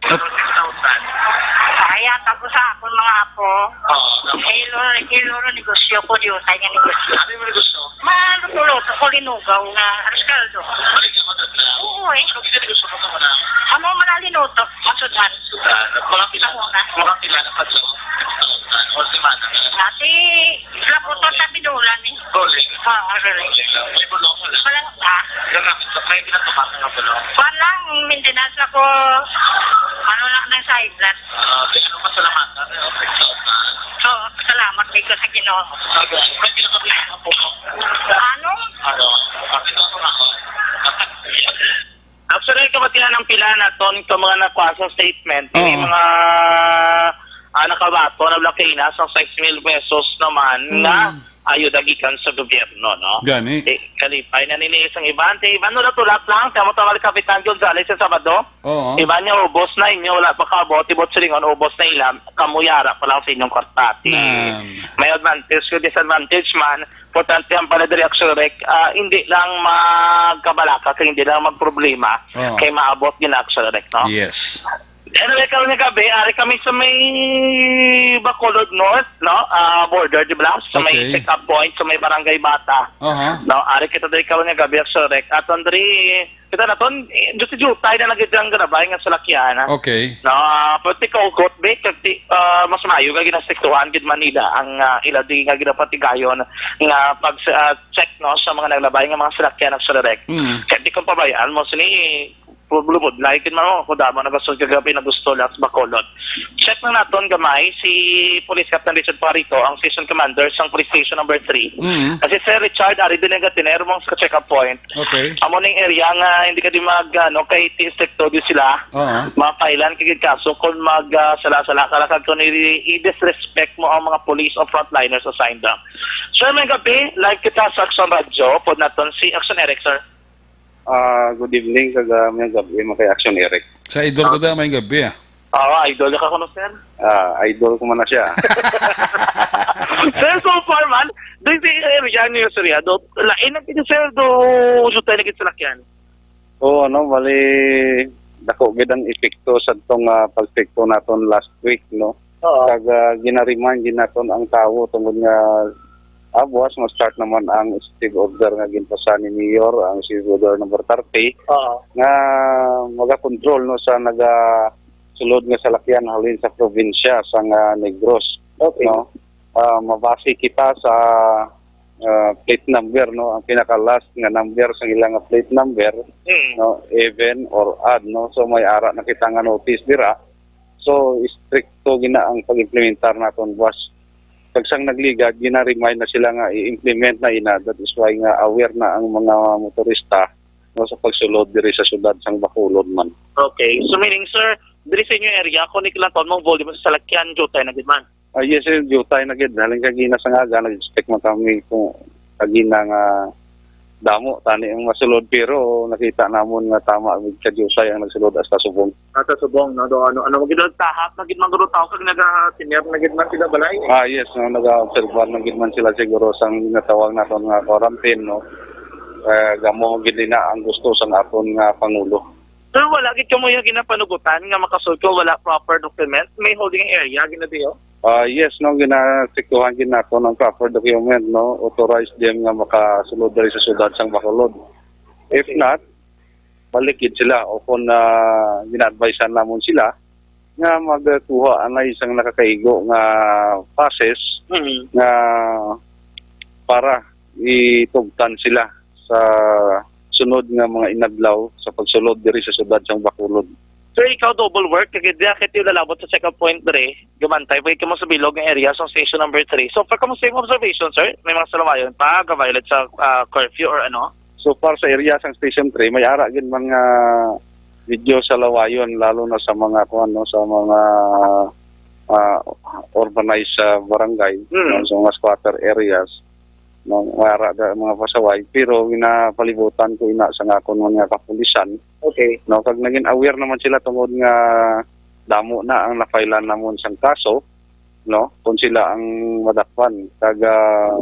Salamat. Ay, tapos sa akon mga apo. Oo, tapos? Hilo, hilo, negosyo ko, diyo, tayo nga negosyo. Ano yung negosyo? Maluto-luto ko, linugaw nga, aros kaldo. Balik ka, madam, na. Oo, eh. Ano yung negosyo mo sa una? Amo, malalinuto, masudan. Sudan. Mga pila, Sa una. Mga pila na pa doon? O semana na. Ati, laputon sa binulan, eh. Rolling? Oo, rolling. Rolling lang. May bulong, wala? Wala pa. Nagamit ka, may pinatumakan nga bulong? Wala, ang maintenance ako, ano lang, ng side lang. Ah, di ano, pasalamatan, eh, okay, so, ah. Oo, salamat dito sa Ginoo. Okay. May pinakabili na po. Ano? Ano? Kapit ako na ako. Actually, kabatihan ang pila naton ka mga nakuha sa statement, may Oo. mga, ah, nakabato na blakina sa six mil pesos naman Mm. nga ayuda gikan sa gobyerno, no? Gani. Eh, kalipay na nini isang iban. Ti iban, wala tulat lang. Kamo tawag Kapitan Gonzales sa Sabado. Oo. Iban niya, ubos na inyo, wala pa kaabot. Ibot silingon, ubos na ilam. Kamuyara pa lang sa inyong kwarta. Ti, Nan. may advantage o disadvantage man. Importante ang pala diri, Action Rec. Ah, hindi lang magkabalaka, kay hindi lang magproblema. Oo. Kay maabot din, Action Rec, no? Yes. Anyway, karon nga gabi, ari kami sa may Bacolod North, no? Ah, border, di ba? Sa may Okay. check-up point, sa may Barangay Bata. Aha. No, ari kita diri karon nga gabi, Action Rec. At Andre, kita na ton, eh, jutay-jutay na lagi ang galabay nga salakyan, ha? Okay. No, ah, pati kaugot, be, pati, ah, mas maayo nga ginastriktuhan gid Manila ang, ah, ila di nga ginapatigayon nga pag, ah, check, no, sa mga naglabay nga mga salakyan, Action Rec. Mm. Kaya di kong pabayaan mo, sini, Bulubod, like man mo, ako damo na gusto kagabi na gusto lang sa Bacolod. Check lang naton gamay si Police Captain Richard Parito, ang Station Commander sang Police Station Number Three. Mm. Kasi Sir Richard, ari din ang gatinero mong sa check-up point. Okay. Amo ning area nga hindi ka di mag, ano, kay ti stricto di sila. Oo. Mapailan ka gid kaso kung mag, ah, sala-sala ka lang kag kung i-, i-disrespect mo ang mga police o frontliners assigned doon. Sir, may gabi, live kita sa Action Radio. Pod naton si Action Eric, sir. Ah, good evening, kag, ah, may gabi, mga kay Action Eric. Sa idol ko Ah. da, may gabi, ah. Ah, idol ka kuno, sir? Ah, idol ko man na siya. Sir, so far man, doon sa area niyo, sir, ya, do, lain ang kini, sir, do, jutay na gid salakyan. Oo, ano, bali, dako gid ang epekto sa tong, ah, pag-epekto naton last week, no? Oo. Kag, ah, gina-remind gid naton ang tawo tungod nga, ah, buwas ma-start naman ang executive order nga ginpasa ni Mayor, ang Executive Order number thirty, Oo. nga magakontrol, no, sa nagasulod nga salakyan halin sa probinsya sa nga Negros, Okay. no? Ah, mabase kita sa, ah, plate number, no? Ang pinaka-last nga number sa ilang nga plate number, Mm. no, even or odd, no? So, may ara na kita nga notice dira. So, istrikto gina ang pag-implementar naton, boss. Kag sang nagligad, gina-remind na sila nga i-implement na ina. That is why nga aware na ang mga motorista, no, sa pagsulod diri sa syudad sang Bacolod man. Okay. So, meaning, sir, diri sa inyo area, kung ikilanton mong volume sa salakyan, jutay na gid man? Ah, yes, sir, jutay na gid. Halin kagina sa nga aga, nag-expect man kami kung kagina nga damo tani ang masulod, pero nakita namon nga tama gid kadiyusay ang nagsulod hasta subong. Hasta subong, no? Do, ano, ano, gid tahap na gid man guro tao kag naga-senior na gid man sila balay. Ah, yes, no, naga-obserbar na gid man sila siguro sang ginatawag naton nga quarantine, no. Eh, gamo gid na ang gusto sang aton nga pangulo. Pero wala gid kamo yung ginapanugutan nga makasulod ko wala proper document, may holding area ginadiyo? Ah, yes, no, ginasiktuhan gid nato ng proper document, no, authorized din nga makasulod diri sa siyudad sang Bacolod. If not, balik gid sila o kung uh, gina-advisean namon sila nga magkuha anay isang nakakaigo nga passes Mhm. nga para itugtan sila sa sunod nga mga inadlaw sa pagsulod diri sa siyudad sang Bacolod. Sir, ikaw double work, kay diya kay tiyo lalabot sa check-up point diri, gumantay pa kamo sa bilog nga area sa station number three. So, for kamo sa imong observation, sir, may mga salawayon pa ga-violate sa ah, curfew or ano? So far sa area sang Station three, may ara gid man nga video sa lawayon, lalo na sa mga kuan, no, sa mga ah, urbanized sa barangay, Hmm. no, sa mga squatter areas, no, may ara da mga pasaway, pero ginapalibutan ko ina sa akon man nga kapulisan, Okay. no, kag naging aware naman sila tungod nga damo na ang nafailan namon sang kaso, no, kung sila ang madakpan. Kag ah,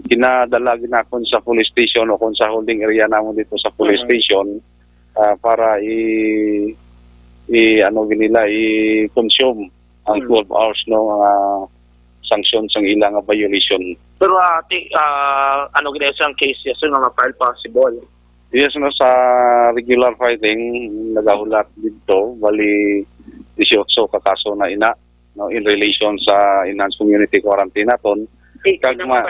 ginadala ginakon sa police station o kung sa holding area namon dito sa police Mhm. station ah, para i, i ano gid nila, i-consume ang Mhm. twelve hours, no, mga sanction sang ila nga violation. Pero ah, ti, ah, ano gid ang case, yes, sir, nga ma-file possible? Yes, no, sa regular filing, nagahulat dito, bali dieciocho ka kaso na ina, no, in relation sa enhanced community quarantine naton. Kag ma-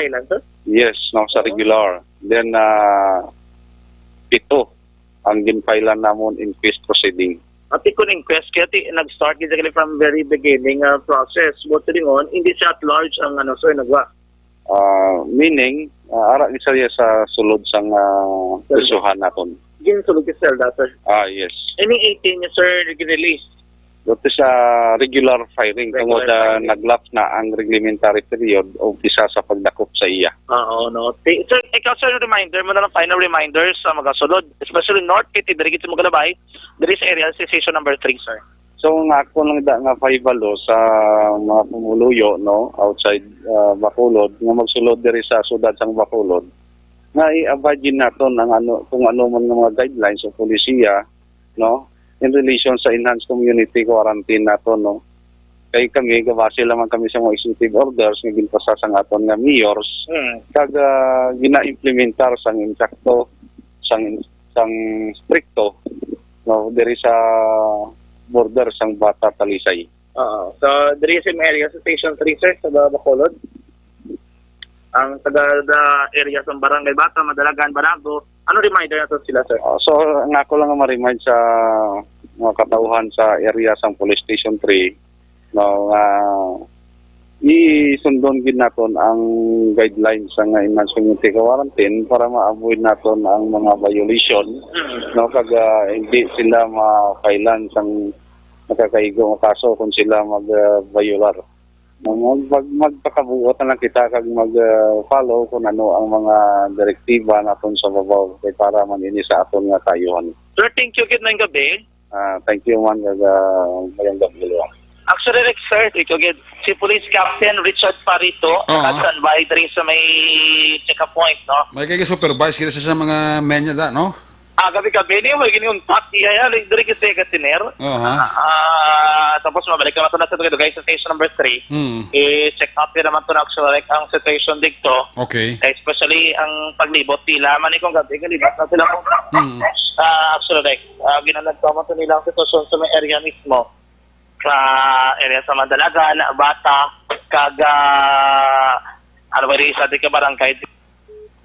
Yes, no, sa Oh. regular. Then, ah, pito ang ginfailan namon inquest proceeding. Ati kun inquest kaya ti nag-start gid kini from very beginning ah, process. But ringon, hindi siya at large ang ano, sir, nagwa. Ah, meaning, ah, ara ni siya sa sulod sang ah, Sulod. prisuhan naton. Ginsulod ka cell dati. Ah, yes. Any eighteen niya, sir, nag-release? Dito sa regular firing, Regular tungod ah, firing. nag-lapse na ang reglementary period o umpisa sa pagdakop sa iya. Oo, no. Ti- Sir, ikaw, sir, reminder mo na lang, final reminder sa mga sulod, especially North City, diri gid sa Magalabay, diri sa area sa station number three, sir. So, nga ako lang da nga pahibalo sa mga pumuluyo, no, outside ah, Bacolod, nga magsulod diri sa sudad sang Bacolod, nga i-abide gid naton ang ano, kung ano man nga mga guidelines sa polisiya, no, in relation sa enhanced community quarantine nato, no. Kay kami, gabase lamang kami sa mga executive orders nga ginpasa sang aton nga mayors, Hmm. kag ah, gina-implementar sang insakto, sang sang strikto, no, diri sa border sang Bata, Talisay. Oo. So, diri sa imong area sa Station three, sir, sa Ba- Bacolod, ang taga the area sa Barangay Bata, Madalagan, Banago, ano reminder nato sila, sir? Ah, so, ang ako lang ang ma-remind sa mga katauhan sa area sang Police Station three, no, nga isundon gid naton ang guidelines sa nga enhanced community quarantine para ma-avoid naton ang mga violation, Mm. no, kag ah, hindi sila ma-filean sang nakakaigo nga kaso kung sila mag-violar. Mag, mag, magpakabuot na lang kita kag mag-follow kung ano ang mga direktiba naton sa babaw kay para man ini sa aton nga kaayuhan. Sir, thank you gid na gabi. Ah, thank you man kag ah, mayong gabi lang. Actually, Rex, sir, ikaw gid, si Police Captain Richard Parito, Oo. naka-standby diri sa may check-up point, no? May kay supervise kita sa mga men niya da, no? Ah, gabi-gabi ni may giniuntat iya yan, diri gid sa Gatiner. Oo. Ah, tapos mabalik naman ito na sa dugay-dugay sa station number three. Hmm. I-check up din naman to na actually, like, ang situation dito. Okay. Eh, especially ang paglibot nila, man kung gabi, galibot na sila. Hmm. Ah, actually, like, ah, ginanagpaman to nila ang sitwasyon sa may area mismo. Sa area sa Madalagan, Bata, kag, ah, ano ba rin sa di ka barangay?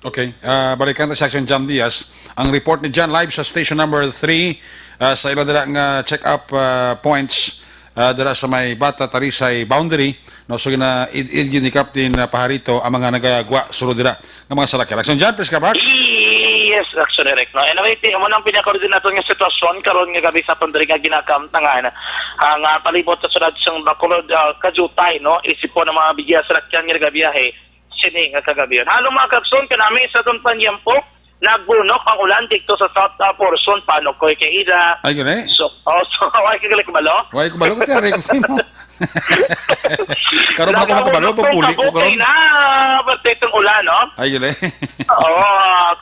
Okay. Ah, balikan ta si Action Jam Diaz. Ang report ni John live sa station number three, ah, sa ila dira nga check-up ah, points ah, dira sa may Bata Talisay boundary. No, so gina id-id gid ni Captain ah, Pajarito ang mga nagagwa sulod dira nga mga salakyan. Action Jam, please come back. Yes, Action Direct, no. Anyway, ti mo nang pinakaroon naton nga sitwasyon karon nga gabi sa aton diri nga ginakamtangan ang ah, palibot sa sulod sang Bacolod, ah, Kajutay, no. Isip po ng mga bigya salakyan nga nagabiyahe sini nga kagabi. Halo, mga kaigsoon, kanami sa aton panyempo, nagbunok ang ulan dito sa south, ah, portion, Panokoy kay ina. Ay, gani? So, oh, so, ay, kagaling balo? Why ko balo ko, tiyaray ko sino? Karon ako makabalo, Nakabunok pagpuli ko kabukay karon. Na, pati itong ulan, no? Ay, gani? Oo,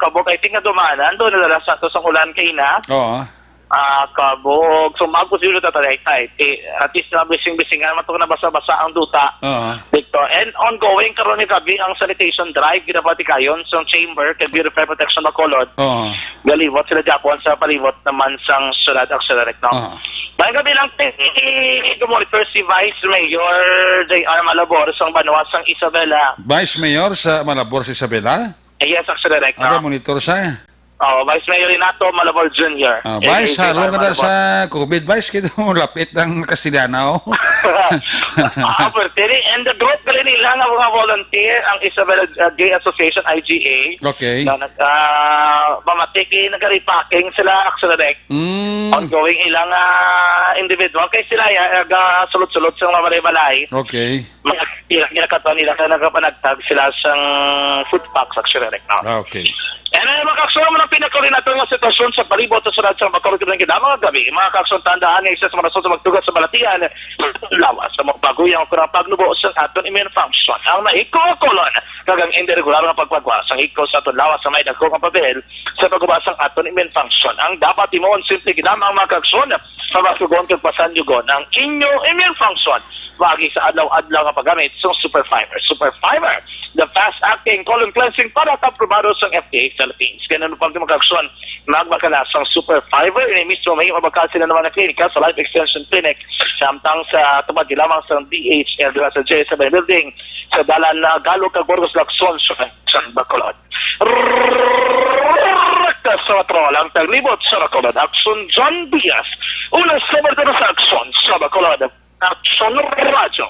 kabukay, tingnan dumanan, doon nadala sa to sa ulan kay ina. Oo. Ah, kabog. So, magposible ta taday kay, eh, at least na bising-bisingan man to na basa-basa ang duta. Oo. Dito. And ongoing karon ni gabi ang sanitation drive, ginapatikayon sa chamber kay Bureau of Fire Protection Bacolod. Oo. Galibot sila Japon sa palibot naman sang syudad, actually, no? Oo. Mayong gabi lang, eh, good morning, first si Vice Mayor J R Malabor sang banwa sang Isabela. Vice Mayor sa Malabor sa Isabela? Eh, yes, actually, no? Ara, monitor siya. Oh, Vice Mayor Renato Malabor Junior, Ah, Vice, A K A halong ka na Malabor. Sa COVID, Vice, kito lapit ang Castellana, oh. Ah, pero tini, and the group gali nila nga mga volunteer, ang Isabela, uh, Gay Association, I G A, Okay. Na nag, ah, mamati kay nag-repacking sila, actually, like, Mm. Ongoing ilang, ah, individual. Kay sila, ya, nagasulod-sulod sa mga balay-balay. Okay. Mga tira, ginakataon nila kaya nagapanagtag sila sang food packs, actually, right now. Ah, okay. And, uh, mga kaigsoon, ang pinakuli nato nga sitwasyon sa palibot sa syudad sa Bacolod karon nga gabi. Mga kaigsoon, tandaan nga isa sa mga rason sa pagtuga sa balatian, lawas sa mga bago ang kurang pagnubo sa aton immune function. Ang nahigko nga colon, kag ang indi regular nga pagpagwa sa higko sa aton lawas sa may dagko nga papel sa pagguba sang aton immune function. Ang dapat himuon, simple gid lamang, mga kaigsoon, pamasugon kag pasandyugon ang inyo immune function. Maagi sa adlaw-adlaw nga paggamit sa Super Fiber. Super Fiber, the fast-acting colon cleansing product, aprobado sang F D A Philippines. Kaya ano pa, mga kaigsoon, magbakal na sang Super Fiber. Ini mismo may mabakal sila naman na klinika sa Life Extension Clinic, samtang sa tubad di lamang sa D H L, diba, sa J S F building, sa Dalan na Galog kag Burgos, Lacson, sa Bacolod. Sa patrol ang taglibot sa Bacolod, Aksyon John Diaz. Una sa Bacolod, sa Aksyon sa Bacolod, Aksyon Radyo.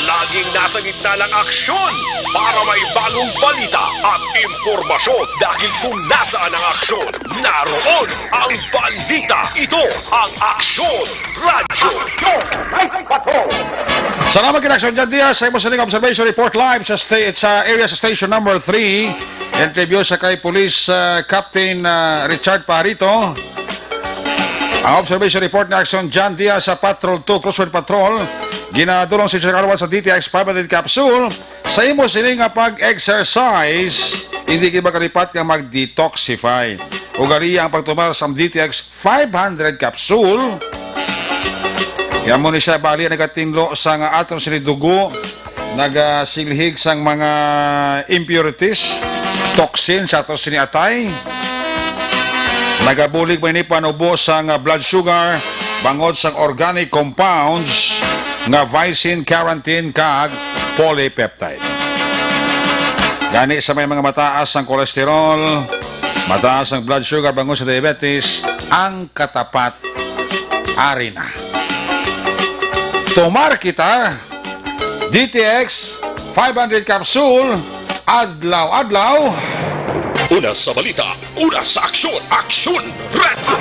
Laging nasa gitna ng aksyon para may bagong balita at impormasyon. Dahil kung nasaan ang aksyon, naroon ang balita. Ito ang Aksyon Radyo. Salamat kay Aksyon John Diaz sa imo sining observation report live sa sta-, sa area sa station number three. Interview sa kay Police, ah, Captain, ah, Richard Pajarito. Ang observation report ni Aksyon John Diaz sa Patrol two, Crossfire Patrol. Ginadulong si Sir Carwal sa D T X five hundred capsule. Sa imo sini nga pag-exercise, hindi gid makalipat nga mag-detoxify. Ugari ang pagtumar sa D T X five hundred capsule. Kaya mo ni siya bali nagatinlo sa nga aton sini dugo, nagasilhig sang mga impurities, toxin sa aton sini atay. Nagabulig man ini panubo sang blood sugar bangod sang organic compounds nga vicin, carotene, kag polypeptide. Gani sa may mga mataas ang cholesterol, mataas ang blood sugar bangod sa diabetes, ang katapat ari na. Tumar kita, D T X five hundred capsule, adlaw-adlaw. Una sa balita, una sa aksyon, Aksyon Radyo.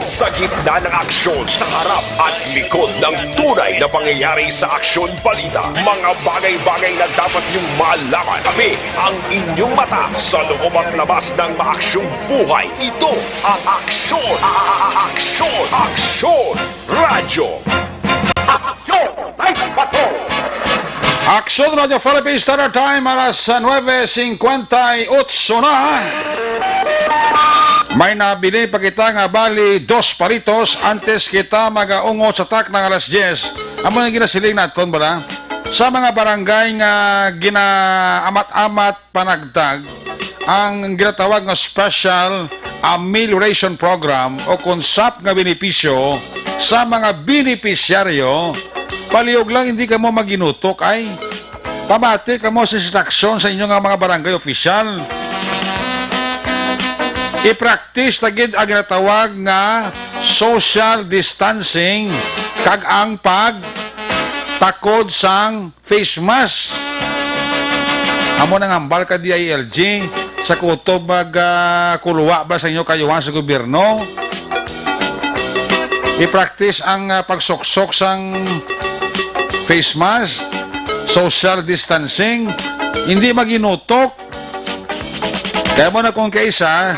Sa gitna ng aksyon, sa harap at likod ng tunay na pangyayari sa Aksyon Balita, mga bagay-bagay na dapat niyong malaman. Kami ang inyong mata sa loob at labas ng maaksyong buhay. Ito ang Aksyon, a-, a-, a-, Aksyon, Aksyon Radyo. Aksyon Radyo Philippines, Standard Time, alas nuebe cincuenta y ocho na. May nabilin pa kita nga bali dos palitos antes kita magaungot sa takna nga alas diyes. Amo nang ginasiling naton, bala, sa mga barangay nga ginaamat-amat panagdag ang ginatawag nga Special Amelioration Program o kon sap nga benepisyo sa mga benepisyaryo. Palihog lang, hindi kamo maginutok, ay. Pamati kamo sa instruksyon sa inyo nga mga barangay opisyal. I-practice na gid ang ginatawag nga social distancing kag ang pagtakod sang face mask. Amo nang hambal ka D I L G sa kutob mag, ah, kuluwa ba sa inyo kayuhan sa gobyerno. I-practice ang, ah, pagsuksok sang face mask. social distancing, hindi maginutok. Kaya mo na kung kaisa,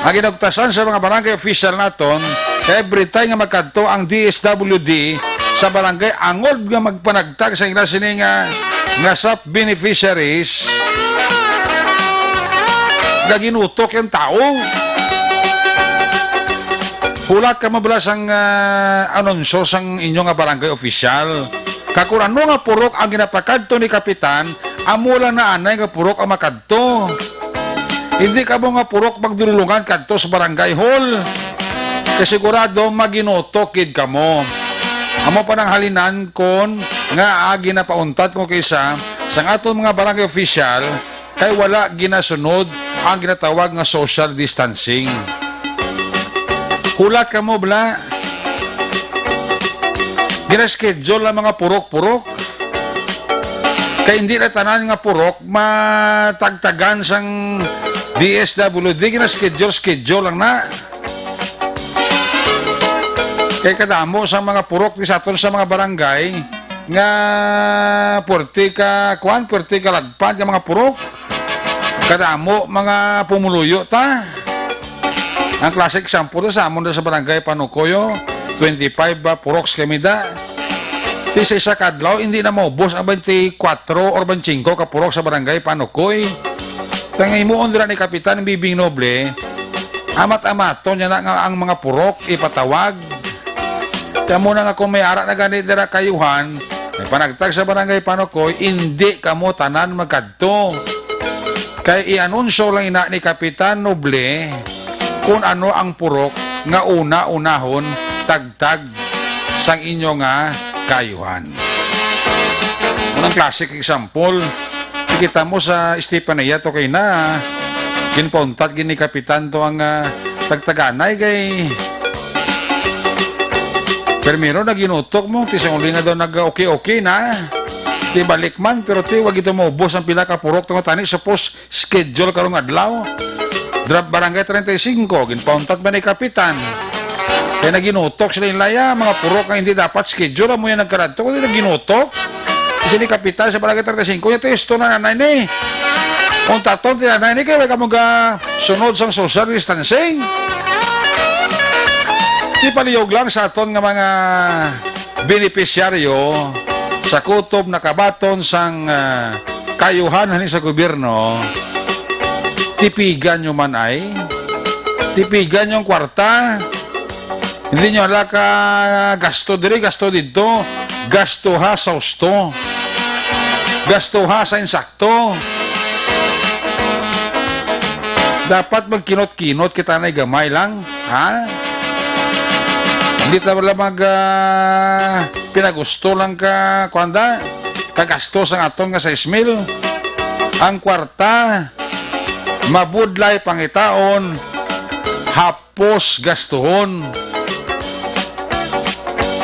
ang ginugtasan sa mga barangay official naton, every time nga magkadto ang D S W D sa barangay, angod nga magpanagtag sa ila sini nga, nga SAP beneficiaries, nga ginutok yung tao. Hulat ka mo bala sang, ah, anunsyo sang inyo nga barangay official. Kag kung ano nga purok ang ginapakadto ni kapitan, amo lang na anay nga purok ang makadto. Hindi ka mo nga purok magdululungan kadto sa barangay hall. Kay sigurado maginutok gid kamo. Amo pa nang halinan kon nga, ah, ginapauntat ko kaysa sang aton mga barangay official, kay wala ginasunod ang ginatawag nga social distancing. Hulat ka mo, bla. Gina-schedule ang mga purok-purok. Kay hindi na tanan nga purok matagtagan sang D S W D, gina-schedule, schedule lang na. Kay kadamo sa mga purok di sa aton sa mga barangay nga puwerte ka, kuwan, puwerte ka lagpad nga mga purok. Kadamo mga pumuluyo ta. Ang classic example sa amon sa barangay Panukoyo, twenty-five ba, puroks kami da. Di sa isa ka adlaw, hindi na maubos ang twenty-four or twenty-five ka purok sa barangay Panukoy. Tang himuon dira ni Kapitan Bibing Noble, amat-amaton niya na nga ang mga purok ipatawag. Kamo na nga kung may ara na gani dira kayuhan, may panagtag sa barangay Panukoy, indi kamo tanan magkadto. Kay i-anunsyo lang ina ni Kapitan Noble kung ano ang purok nga una-unahon tagtag sang inyo nga kayuhan. Unang classic example, kita mo sa Estefanía to kay na, ginpauntat gid ni Kapitan to ang, ah, tagtaganay kay primero naginutok mo, ti sa uli nga daw nag-okay-okay na. Ti balik man, pero ti wag ito maubos ang pila ka purok to nga tani, supos schedule karong adlaw. Dra-, Barangay treinta y cinco, ginpauntat ba ni Kapitan? Kaya naginutok sila yung laya, mga purok nga hindi dapat schedule, amo yung nagkaradto, kundi naginutok. Kasi ni Kapitan sa Barangay treinta y cinco, yung testo na nanay ni. Kung taton, tinanay ni, kaya ka mga sunod sang social distancing. Di palihog lang sa aton nga mga benepisyaryo sa kutob nakabaton sang, ah, kayuhan halin sa gobyerno, tipigan nyo man ay. Tipigan nyo ang kwarta. Hindi nyo hala ka gasto diri, gasto dito. Gasto ha sa husto. Gasto ha sa insakto. Dapat magkinot-kinot kita na gamay lang, ha? Hindi ta wala mag, ah, pinagusto lang ka, kuwan da, kagasto sang aton nga sais mil. Ang kwarta, mabudlay pangitaon, hapos gastuhon.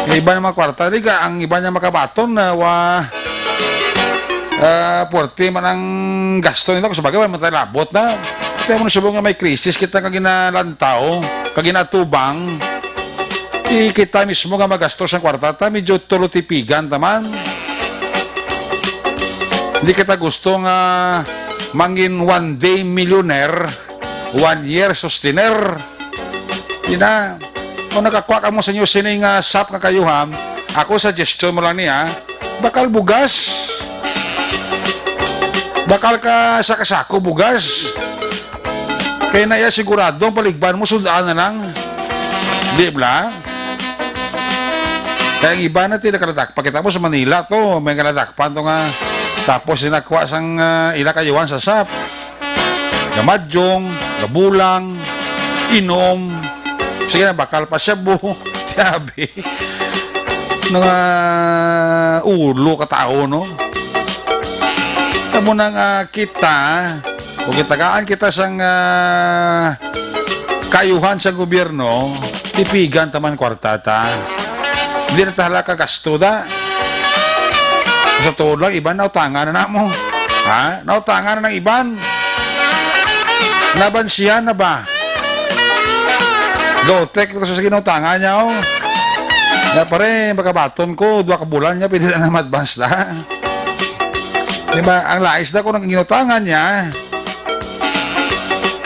Ang iba nga mga kwarta, di ka, ang iba nga makabaton na wa, ah, puwerte man ang gasto nila. Kung sabagay, wala man tayo labot na. Kaya mo na subong nga may krisis kita kag ginalantaw, kag ginatubang. Di kita mismo nga magastos ang kwarta ta, medyo tulo tipigan ta man. Hindi kita gusto nga mangin one day millionaire, one year sustainer. Di na. Kung nakakuha ka mo sa inyo sining, ah, sap nga kayuham, ako suggestion mo lang niya, bakal bugas. Bakal ka sa kasako bugas. Kaya na iya sigurado ang paligban mo, sundaan na lang. Di ba? Kaya ang iba na ti nakaladakpan. Kita mo sa Manila to, may nakaladakpan to nga. Tapos sinakuha sang, ah, ila kayuhan sa sap. Gamadyong, gabulang, inom. Sige na, bakal pa siya, bu. Sabi. Mga ulo ka tao, no? Tamo na nga kita, kung gitagaan kita sang, ah, kayuhan sa gobyerno, tipigan taman kwarta ta. Hindi na tahala ka gasto da. Sa tuod lang, iban nautangan na namo. Ha? Nautangan na ng iban. Nabansihan na ba? Gotek, ito sa ginautangan niya, oh. Nga pare, makabaton ko, dua ka bulan niya, pwede na na ma-advance na. Diba? Ang lais na kung ang ginutangan niya,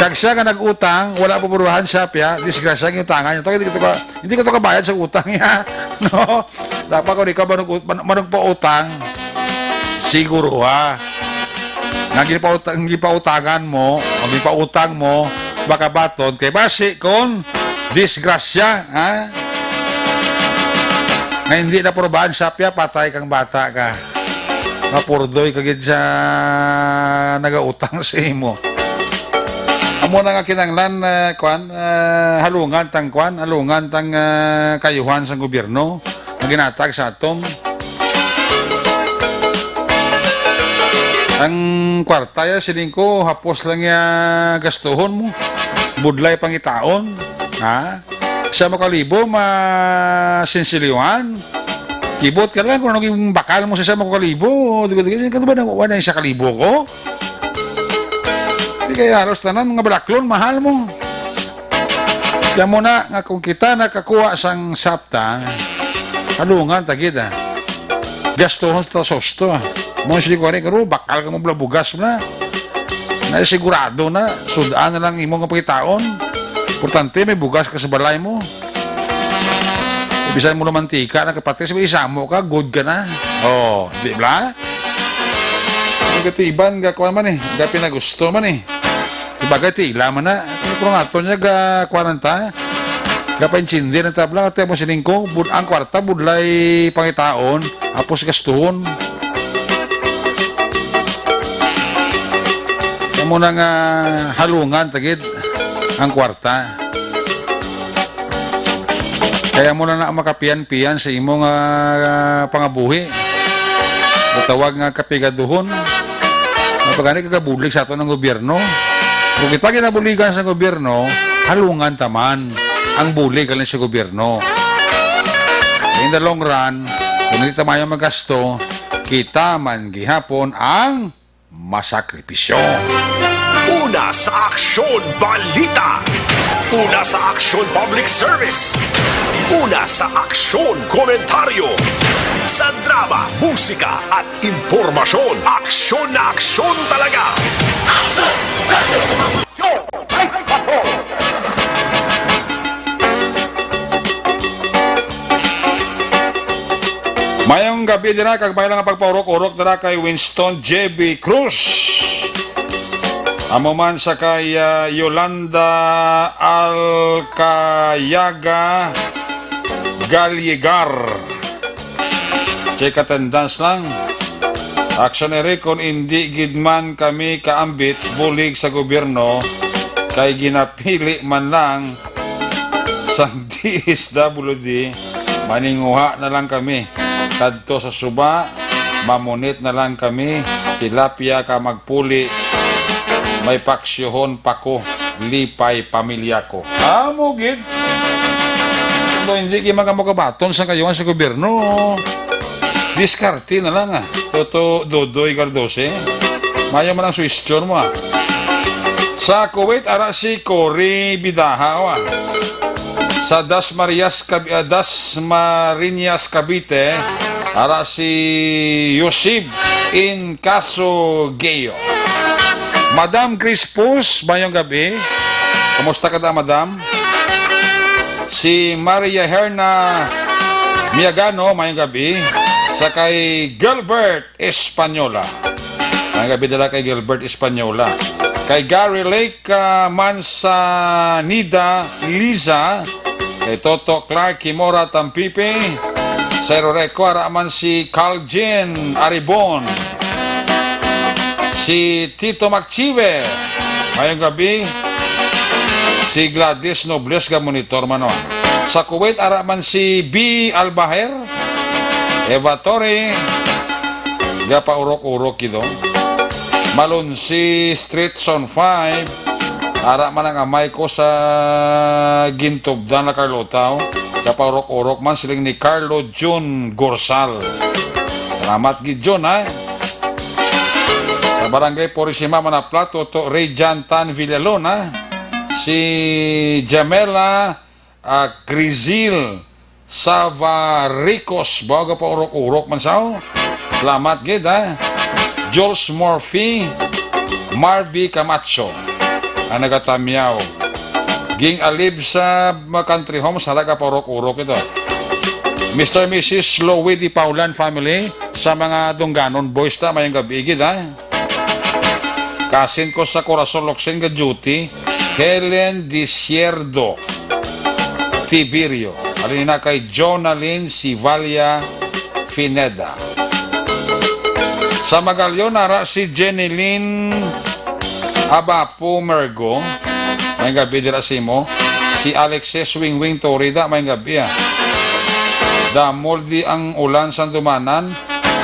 kag siya nga nag-utang, wala pa buruhan siya, piya, disgrasya, ginutangan niya. To, hindi ko to ka, hindi ko to kabayad sa utang niya. No? Dapat kung ikaw manug-, man-, manugpautang, siguro ha. Nga gipautang, gipautangan mo, o gipautang mo, baka baton, kay basi kung disgrasya, ha? Nga hindi na purbahan siya, piya, patay kang bata ka. Mapurdoy ka gid sa nagautang sa imo. Amo na nga kinahanglan, ah, kwan, ah, halungan tang kwan, halungan tang, ah, kayuhan sang gobyerno nga ginatag sa aton. Ang kwarta ya, siling ko, hapos lang ya gastuhon mo. Budlay pangitaon, ha? Sa makalibo, masinsilyohan. Kibot ka lang kung ano yung bakal mo sa isa mo kalibo. Di ba, di ba, di ba, wala na isa kalibo ko? Di kaya halos tanan, mga balaklon, mahal mo. Kaya mo na nga kung kita nakakuha sang sapta, halungan ta gid, ah. Gastuhon sa tasosto, ah. Mo si kuwari, karo, bakal ka mo blabugas na. Na sigurado na, sud-an na lang imo nga pagkitaon. Importante, may bugas ka sa balay mo. Bisan mo na mantika, nakapatis, may isamo ka, good ka na. Oh, di ba? Ang katiban, ga kuwan man eh, ga pinagusto man eh. Bagay, tila man na. Pero nga, to niya, ga kuwan ta. Ga paintindihan ang tabla, ate mo siningko, bud-, ang kwarta, budlay pangitaon, apos gastuhon. Amo na nga halungan, tagid, ang kwarta. Kaya mo na na makapiyan-piyan sa imo nga, ah, pangabuhi. Tawag nga kapigaduhon. Mapagani kagabulig sa aton ang gobyerno. Kung kita ginabuligan sa gobyerno, halungan taman ang bulig galing sa gobyerno. In the long run, kung hindi tayo magasto, kita man gihapon ang masakripisyo. Una sa Aksyon Balita. Una sa Aksyon Public Service. Una sa Aksyon Komentaryo. Sa drama, musika at impormasyon. Aksyon na aksyon talaga. Aksyon! Aksyon! Mayong gabi dira, kag may lang pagpaurok-urok dira kay Winston J B Cruz. Amo man sa kay, ah, Yolanda Alcayaga Gallegar. Check attendance lang. Action ere, kung indi gid man kami kaambit bulig sa gobyerno, kay ginapili man lang sang D S W D, maninguha na lang kami kadto sa suba, mamunit na lang kami tilapia ka magpuli, may paksyohon pa ko, lipay pamilya ko. Amo gid. Kung hindi kayo magkamukabaton sa kayuhan sa gobyerno, diskarte na lang, ah. Toto Dodoy Cardoce. Mayo man ang suwestyon mo, ah. Sa Kuwait, ara si Cory Bidaha, oh, ah. Sa Dasmariñas, Cav-, ah, Dasmariñas, Cavite, ara si Yosib Incaso Geo. Madam Chris Pus, mayong gabi. Kumusta ka da, madam? Si Maria Herna Miagano, mayong gabi. Sa kay Gilbert Española. Mayong gabi dala kay Gilbert Española. Kay Gary Lake, ah, Manzanida Liza. Kay Toto Clark Kimora Tampipe. Sa Iroreco, ara man si Carl Jean Aribon. Si Tito Macchive. Mayong gabi. Si Gladys Nobles ga monitor man, oh. Sa Kuwait, ara man si B Albaher. Eva Torre. Gapaurok-urok gid, oh. Malonsi Street Zone five. Ara man ang amay ko sa gintubdan na Carlota, oh. Gapaurok-urok man siling ni Carlo Jun Gorsal. Salamat gid, Jun, ha? Sa Barangay Purisima, Manapla, Toto Ray Jan Tan Villalona, si Jamela, ah, Crizil Savaricos, ba, gapaurok-urok man sa, oh. Salamat gid, ha? Jules Murphy, Marby Camacho, ang nagatamyaw. Ging-alib sa mga country homes, hala ka paurok-urok ito. Mister Missus Louie Di Paulan family, sa mga Dungganon boys ta, mayong gabi gid, ha? Kasin ko sa Corazon Locsin nga duty, Helen Desierdo Tiberio. Halin na kay Jonalyn Sivalia Pineda. Sa Magallon, ara si Jenilyn Abapo Mergo. May gabi dira sa imo. Si Alexis Wingwing Torida, may gabi, ah. Damol di ang ulan sa dumanan,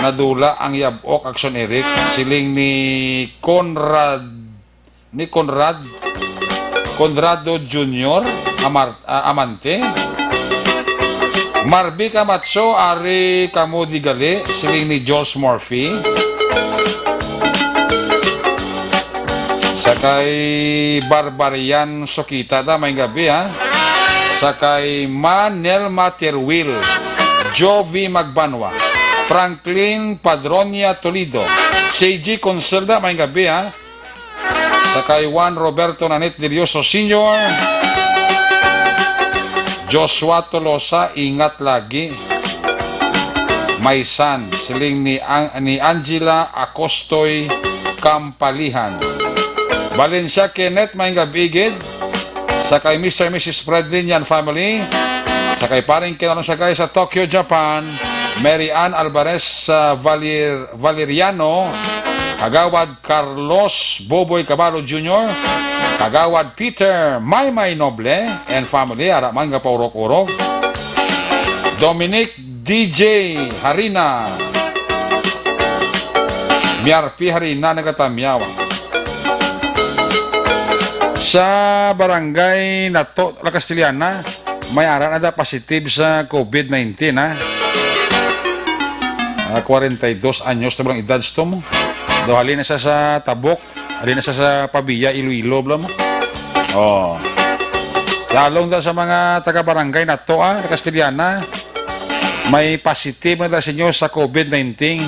nadula ang yab-ok, Action Eric. Siling ni Conrad, ni Conrad, Conrado Junior Amar-, ah, Amante. Marby Camacho, ari kamo di gali, siling ni George Murphy. Sa kay Barbarian Sokita ta, may gabi, ha. Sa kay Manelma Terwil, Jovi Magbanwa, Franklin Padronia Toledo, C G Conselda, may gabi, ha. Sa kay Juan Roberto Nanit Delioso Senior, Joshua Tolosa, ingat lagi. My son, siling ni Ang-, ni Angela Acostoy Kampalihan. Valencia Kenneth, may gabi gid. Sa kay Mister Missus Fred Linian family. Sa kay paring kinalong sa kay sa Tokyo, Japan, Mary Ann Alvarez, ah, Valer-, Valeriano, Kagawad Carlos Boboy Caballo Junior, Kagawad Peter Maymay Noble and family, ara man nga paurok-urok. Dominic D J Harina, Miarpi Harina, nagatamyaw. Sa barangay Nato, La Castellana, may ara na da positive sa covid nineteen, ha? Ah, kwarenta y dos anyos na lang edad sto mo. Daw halin na sa, sa Tabok, halin na sa, sa Pavia, Iloilo, bla mo. Oh. Lalong da sa mga taga-barangay Nato, ah, Castellana, may positive na da sa inyo sa covid nineteen.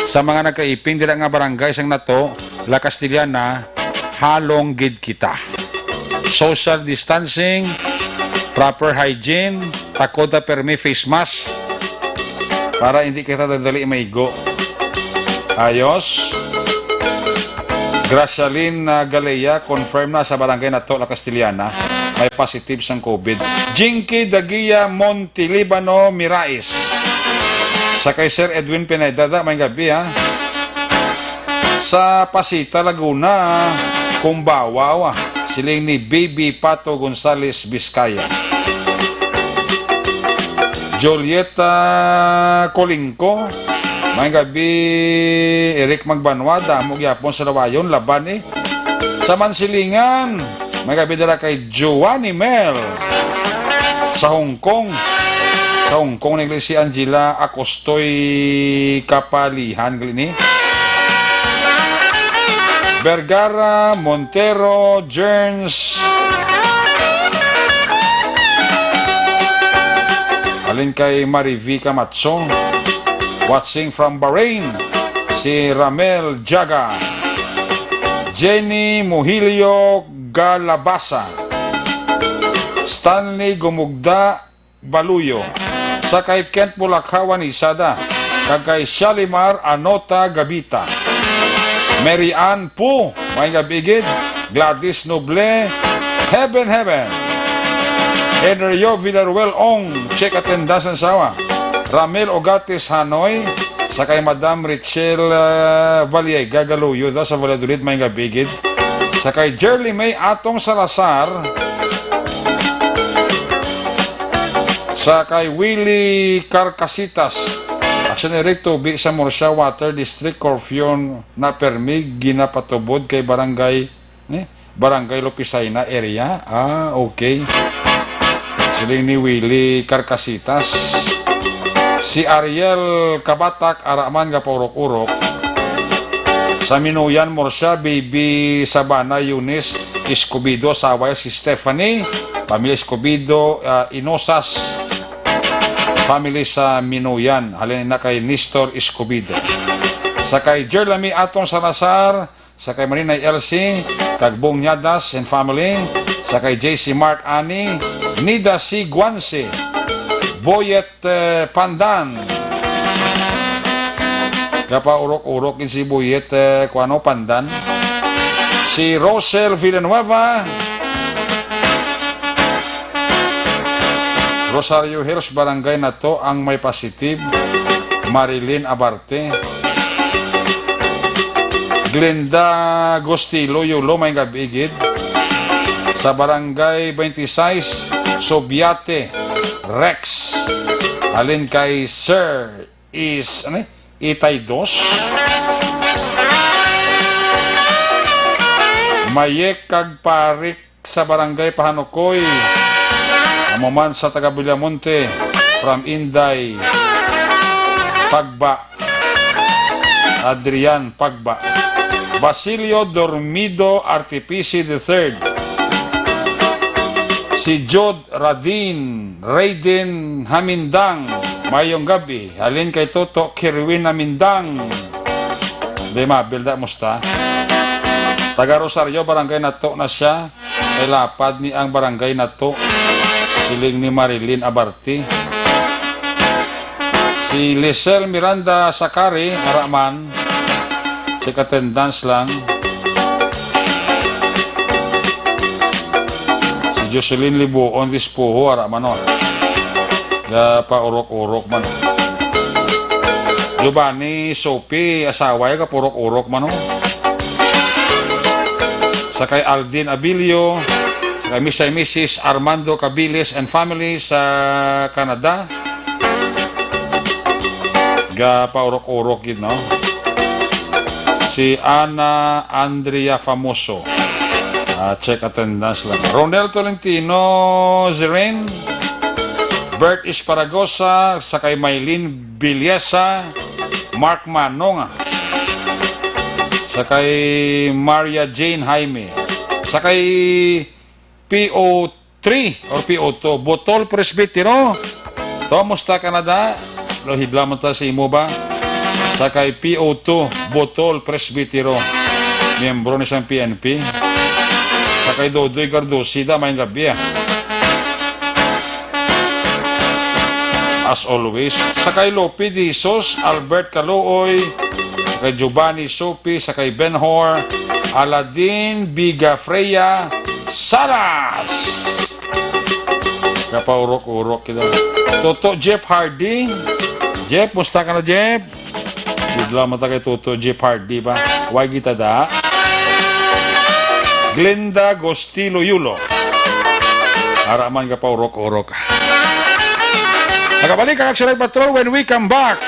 Sa mga nagkaiping dira nga barangay sang Nato, La Castellana, halong gid kita. Social distancing, proper hygiene, takod ta permi face mask para hindi kita dali maigo. Ayos. Gracialyn, ah, Galea, confirm na sa barangay Nato, La Castellana. May positive sang covid. Jinky Dagia Montelibano Mirais. Sa kay Sir Edwin Pineda, da, may gabi, ha. Sa Pasita, Laguna, kumbawa, wa. Siling ni Baby Pato Gonzales Vizcaya. Julieta Colingco, may gabi, Eric Magbanwa, damo gyapon sa Lawayon, laban, eh. Sa Mansilingan, may gabi dira kay Giovanni Mel. Sa Hong Kong, sa Hong Kong, nagli si Angela Acostoy Kapalihan, gali ni. Vergara, Montero, Jerns. Alin kay Marivi Camacho. Watching from Bahrain, si Ramel Jaga. Jenny Muhilio Galabasa. Stanley Gumugda Baluyo. Sa kay Kent Bulakhawan Isada. Kag kay Shalimar Anota Gabita. Mary Ann Pu, may gabigid. Gladys Noble, Heaven, Heaven. Enrio Villaruel Ong, check attendance ang sawa. Ramil Ogatis Hanoy, sa kay Madam Richelle, ah, Valiega Galuyo daw sa Valladolid, may gabigid. Sa kay Jerly May Atong Salazar, sa kay Willie Carcasitas, Action Eric, tubi sa Murcia Water District, curfew na permi ginapatubod kay barangay, ni, Barangay Lopisaina area. Ah, okay. Siling ni Willie Carcasitas. Si Ariel Kabatak, ara man nga paurok-urok. Sa Minuyan, Murcia, Baby Sabana Eunice Escobedo, saway si Stephanie, pamilya Escobedo, ah, Inosas, family sa Minuyan, halin na kay Nestor Escobedo. Sa kay Jerlamy Atong Salazar, sa kay Marinay Elsie, kag Bong Nyadas and family, sa kay J C Mark Ani, Nida C Guanse, Boyet, eh, Pandan. Gapaurok-urok gid si Boyet, eh, kuano, Pandan. Si Rosel Villanueva, Rosario Hills, Barangay Nato ang may positive. Marilyn Abarte. Glenda Gostilo, Yulo, may gabi gid. Sa Barangay twenty-six, Subiate, Rex. Halin kay Sir Is, ano eh? Itay Dos. Mayek kag Parik sa Barangay Pahanukoy. Amo man sa taga Villamonte, from Inday Pagba, Adrian Pagba. Basilio Dormido Artipici the third. Si Jod Radin, Raiden Hamindang, mayong gabi. Halin kay Toto Kirwin Hamindang. Di mabilda, musta? Taga Rosario, Barangay Nato na siya. Kay lapad ni ang Barangay Nato. Siling ni Marilyn Abarte. Si Lisel Miranda Sakari, ara man. Check attendance lang. Si Jocelyn Libuon Dispuho, ara man, oh. Gapaurok-urok man. Giovanni Sopi, asawa, gapaurok-urok man, oh. Sa kay Aldin Abilio, sa kay Mister and Missus Armando Cabilis and family sa Canada. Gapaurok-urok gid, no? Si Ana Andrea Famoso. Ah, check attendance lang. Ronel Tolentino, Zirin, Bert Esparagosa, sa kay Maylene Biliesa, Mark Manong, sa kay Maria Jane Jaime, sa kay P O three or P O two, Botol Presbytero. To, musta ka na da? Lohidla man ta sa imo ba? Sa kay P O two, Botol Presbytero. Miyembro ni sang P N P. Sa kay Dodoy Gardosi da, may gabi, ah. As always, sa kay Lope Dizos, Albert Calooy, sa kay Giovanni Sopi, sa kay Benhor, Aladin Bigafreya Salas. Kapaurok-urok kita. Toto Jeff Hardy. Jeff, musta ka na, Jeff? Good lang man ta kay Toto Jeff Hardy ba? Why kita da? Glenda Gostilo Yulo. Ara man ka pa urok-urok. Nakabalik ang Action Night Patrol when we come back.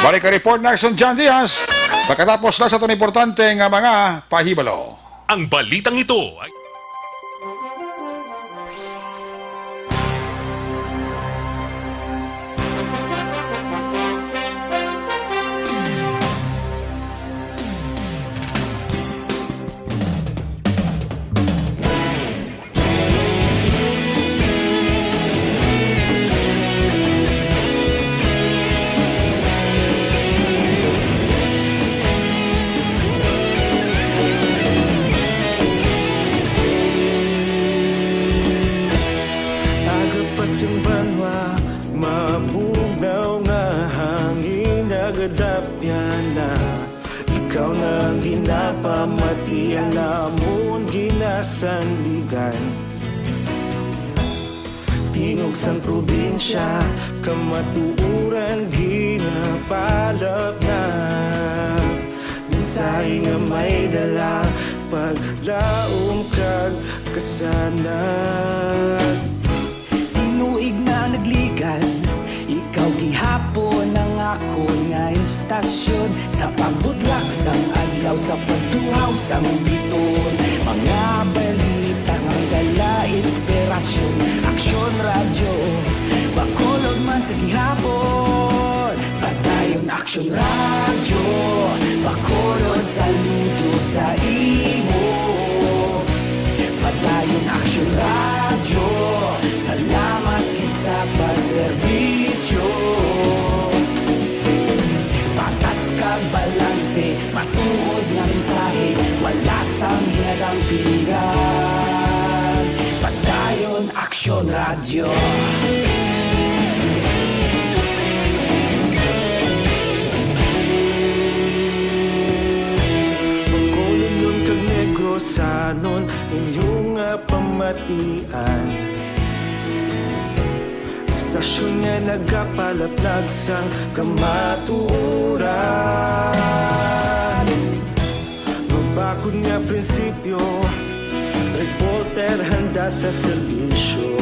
Balik ang report na Action John Diaz. Pagkatapos na sa itong importante nga mga pahibalo. Ang balitang ito ay Agapas ang banwa, mabugnaw nga hangin, nagadapyan na. Ikaw na ang ginapamati, ang namon ginasandigan. Tingog sang probinsya, kamatuoran ginapalapnag. Mensahe nga may dala, paglaom kag kasanag. Tinuig na nagligan, ikaw gihapon ang akon nga istasyon. Sa pagbudlak sang adlaw, sa pagtuhaw sang biton, mga balita nga dala inspirasyon. Aksyon Radyo Bacolod man sa gihapon. Padayon Aksyon Radyo Bacolod, saludo sa imo. Padayon Aksyon Radyo, salamat gid sa pagserbisyo. Patas kag balang Bacolodnon kag Negrosanon, inyo nga pamatian. Istasyon nga nagapalaplag sang kamatuoran. Mabakod nga prinsipyo, reporter handa sa serbisyo.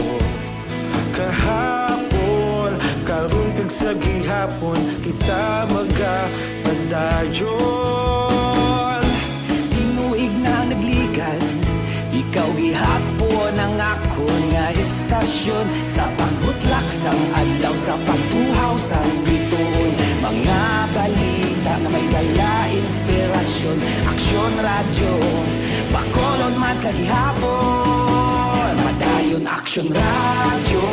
Kahapon, karon kag sa gihapon, kita magapadayon. Tinuig na nagligan, ikaw gihapon ang akon nga istasyon. Sa pagbutlak sang adlaw, sa pagtuhaw sang bituon, mga balita nga may dala inspirasyon. Aksyon Radyo, Bacolod man sa gihapon. Padayon Aksyon Radyo,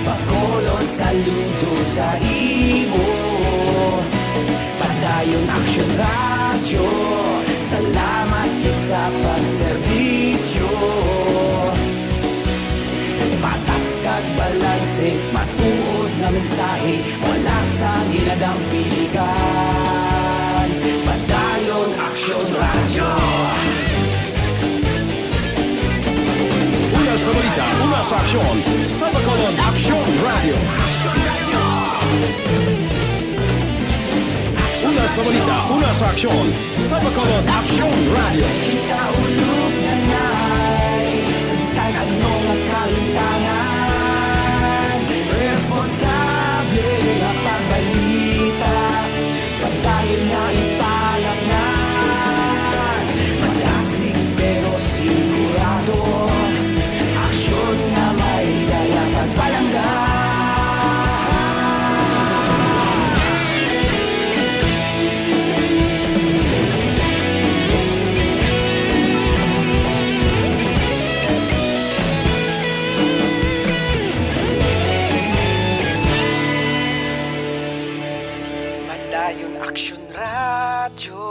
Bacolod, saludo sa imo. Padayon Aksyon Radyo, salamat gid sa pagserbisyo. Patas kag balanse, matuod nga mensahe, wala sang ginadampigan. Padayon Aksyon Radyo. Una sa balita, una sa aksyon, sa Bacolod Aksyon Radyo. Una sa balita, una sa aksyon, sa Bacolod Aksyon Radyo. Kita ulog na ngay, sa bisan ano nga kalintangan, responsable nga pagbalita. Padayon nga ipalaknag, madasig pero sigurado. Aksyon nga may dala kag palangga. Padayon Aksyon Radyo,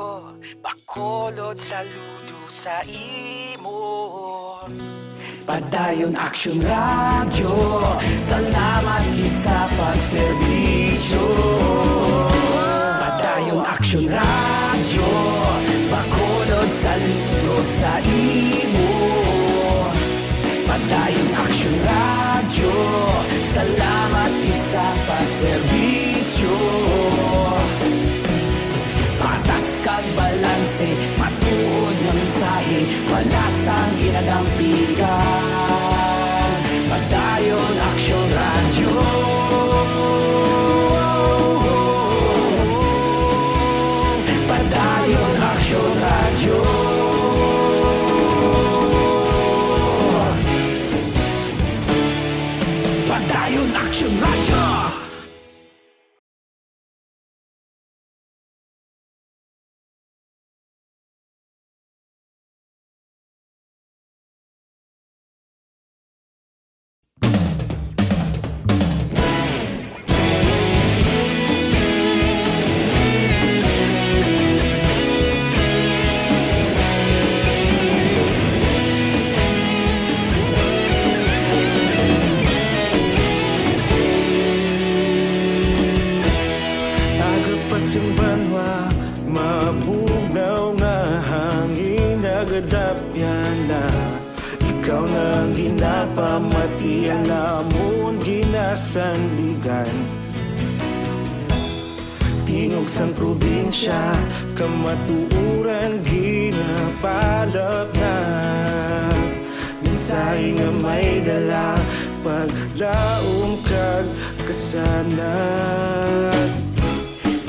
Bacolod, saludo sa imo. Padayon Aksyon Radyo, salamat gid sa pagserbisyo. Padayon Aksyon Radyo, Bacolod, saludo sa imo. Padayon Aksyon Radyo, salamat gid sa pagserbisyo. Patas kag balanse, matuod nga mensahe, wala sang ginadampigan. Padayon Aksyon Radyo. Padayon Aksyon Radyo. Padayon Aksyon Radyo. Aga pa sing banwa, mabugnaw nga hangin nagadapyan na. Ikaw na ang ginapamati, ang amon ginasandigan. Tingog sang probinsya, kamatuoran ginapalapnag. Mensahe nga may dala, paglaom kag kasanag.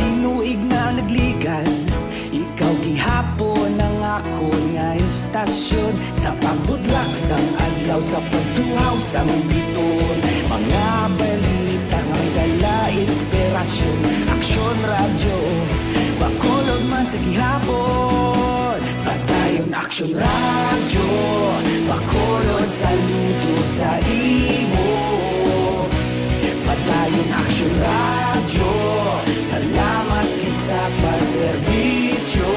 Tinuig na nagligan, ikaw gihapon ang akon nga istasyon. Sa pagbutlak sang adlaw, sa pagtuhaw sang bituon, mga balita nga may dala inspirasyon. Aksyon Radyo, Bacolod man sa gihapon. Padayon Aksyon Radyo, Bacolod, saludo sa imo. Padayon Aksyon Radyo, salamat gid sa pagserbisyo.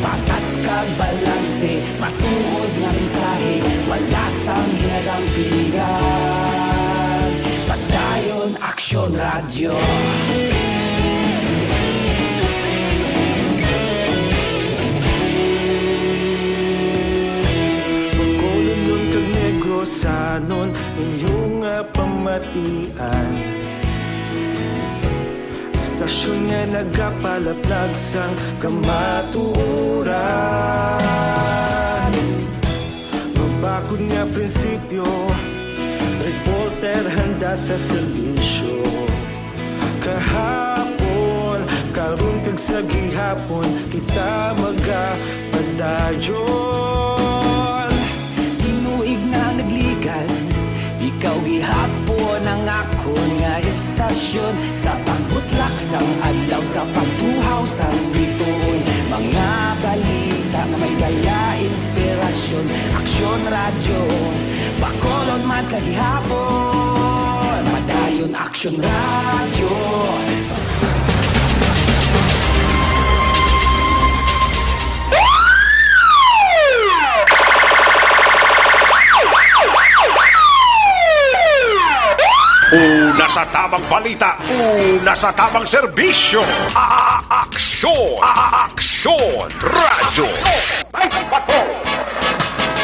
Patas kag balanse, matuod nga mensahe, wala sang ginadala. Inyo nga pamatian, istasyon nga nagapalaplag sang kamatuoran. Mabakod nga prinsipyo, reporter handa sa serbisyo. Kahapon, karon kag sa gihapon, kita magapadayon. Tinuig na nagligad, ikaw gihapon ang akon nga istasyon. Sa pagbutlak sang adlaw, sa pagtuhaw sang bituon, mga balita nga may dala inspirasyon. Aksyon Radyo, Bacolod man sa gihapon. Padayon Aksyon Radyo. Una sa tamang balita, una sa tamang serbisyo. A-, a-, aksyon, a-, a-, aksyon, radyo.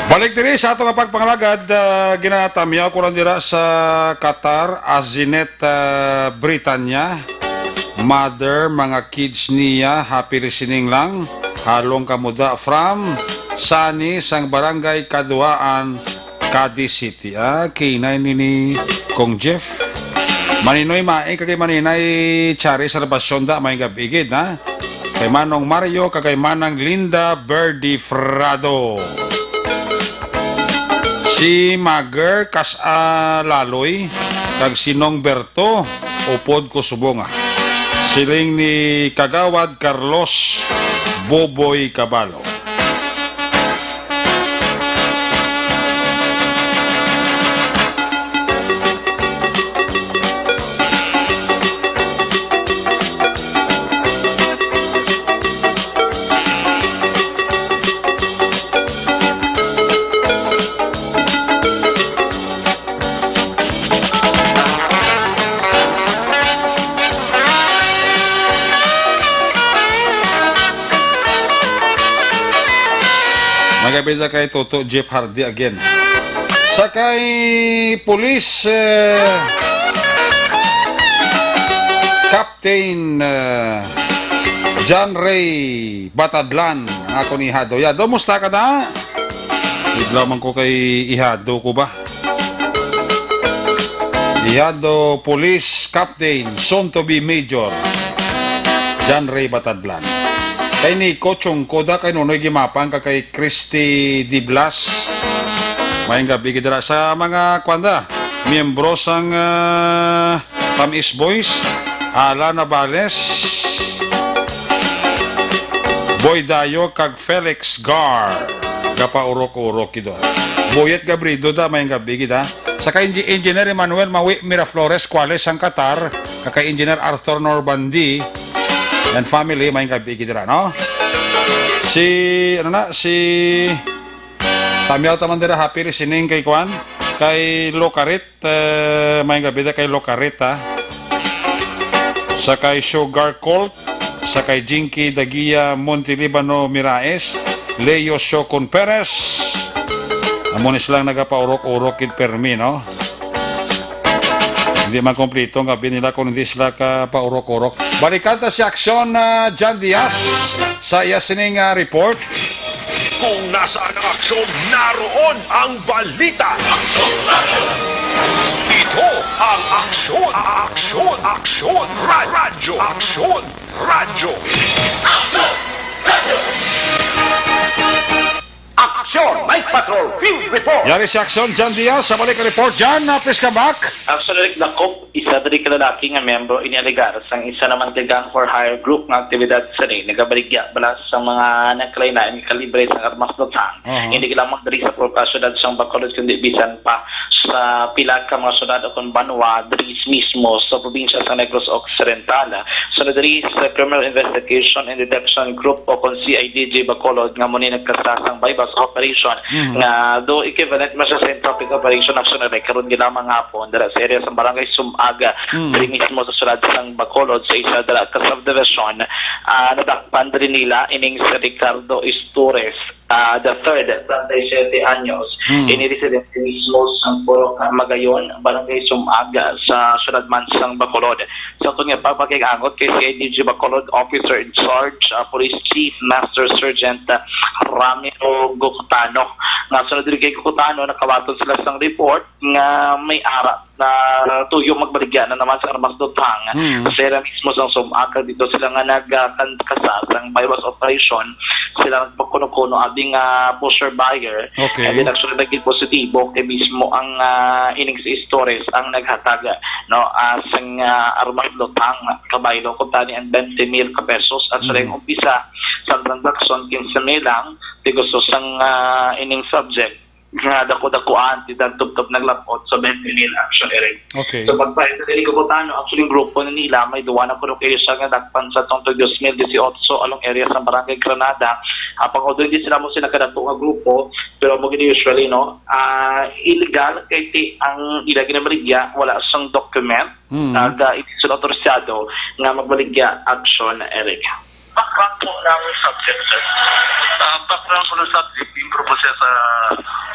Balik diri sa ato nga pagpangalagad, ah, ginatamyaw ko lang dira sa Qatar, Azinet, ah, Britanya. Mother, mga kids niya, happy listening lang. Halong kamuda from Sani sang Barangay Kaduaan, Cadiz City. Ah, kinay ni, ni Kong Jeff. Maninoy Maing kag kay Maninay Chari Salvacion da, may gab-i gid, ha? Kay Manong Mario kag kay Manang Linda Birdie Frado. Si Mager kas-, ah, Laloy kag si Nong Berto upod ko subonga. Siling ni Kagawad Carlos Boboy Cabalo. Magabida kay Toto Jeff Hardy again. Sa kay Police, eh, Captain, eh, John Ray Batadlan, ang ako ni Hado. Yado, musta ka na? Idlaw man ko kay Ihado ko ba? Ihado Police Captain, soon to be Major, John Ray Batadlan. Kay Nico Chungko da, kay Nonoy Gimapang, ka kay Christy Diblas. Mayong gabi gid dira sa mga kwanda, miyembro sang, ah, Tamis Boys, Ala Navales, Boy Dayo, kag Felix Gar. Gapaurok-urok gid, oh. Boyet Gabrido da, mayong gabi gid, ha. Sa kay Engi-, Engineer Emmanuel Mawi Miraflores, Kuales sang Qatar, kag kay Engineer Arthur Norbandy and family, mayong gabi gid dira, no? Si, ano na, si Tamyaw ta man dira, happy listening kay kuan, kay Locarit, eh, mayong gabi da kay Locarit, ha. Sa kay Sugar Colt, sa kay Jinky Dagia Montelibano Miraes, Leo Siocon Perez. Amo ni silang nagapaurok-urok gid permi, no? Hindi man kompleto ang gabi nila kung hindi sila ka paurok-urok. Balikan ta si Aksyon, ah, John Diaz sa iya sining, ah, report. Kung nasaan ang aksyon, naroon ang balita. Ito ang Aksyon, Aksyon, Aksyon, Ra-, Radyo, Aksyon, Radyo. Aksyon, Night Patrol, Field Report. Yari si Aksyon, John Diaz, sa balik ang report. John, ah, please come back. Aksyon, Rick Dakop, isa diri ka lalaki nga miyembro ini alegar sang isa naman ka gang for hire group nga aktibidad sini nagabaligya balas sa mga nagkalain-lain nga kalibre sang armas lutang. Aha. Hindi lamang diri sa propra syudad sang Bacolod, kundi bisan pa sa pila ka mga syudad o kon banwa diri mismo sa probinsya sa Negros Occidental. Sunod diri sa Criminal Investigation and Detection Group o kon C I D G Bacolod nga amo ni nagkasasang buy-bust operation, mhm, nga do equivalent man siya sa entropic operation, actually, karon nga lamang hapon dira sa area sa Barangay Sumaga, mhm, diri mismo sa syudad sang Bacolod, sa isa dira ka subdivision, ah, nadakpan diri nila ining si Ricardo Istores ah, the third, treinta y siete anyos. Hmm. Ini residente mismo sang Purok Magayon, Barangay Sumag, sa Syudad man sang Bacolod. Sa tungod nga pagpakig-angot kay C I D G Bacolod Officer in Charge, ah, Police Chief Master Sergeant, ah, Ramiro Gocotano. Nga sunod diri kay Gocotano, nakabaton sila sang report nga may ara na tuyo magbaligya na naman sa armas lutang. Hmm. Sa ira mismo sang Sumag, kag dito sila nga nagkasa sang buy-bust operation, sila nagpakuno-kuno abi nga pusher buyer. Okay. And then actually naging positibo kay mismo ang, ah, ining si Istores ang naghatag, no, ah, sang, ah, armas lutang. Kabaylo kuntani ang twenty mil ka pesos. Actually, Mm. ang umpisa sa transaksyon, quince mil lang, ti gusto sang, ah, ining subject nga dako-dakuan ti tubtob naglapot sa twenty mil action area. Okay. So, pagpahid sa dili Gocotano, actually, grupo na nila, may duwa na kuno kayo siya nga dakpan sa tong twenty eighteen along area sa Barangay Granada. Apang although hindi sila mo sila kadako nga grupo, pero mo gini usually, no, ah, illegal kay ti ang ila ginabaligya, wala sang document, Mm. nag, ah, hindi sila otorisado nga magbaligya action, Eric. Background po ng subject, sir. Ah, background po ng subject, involved po siya sa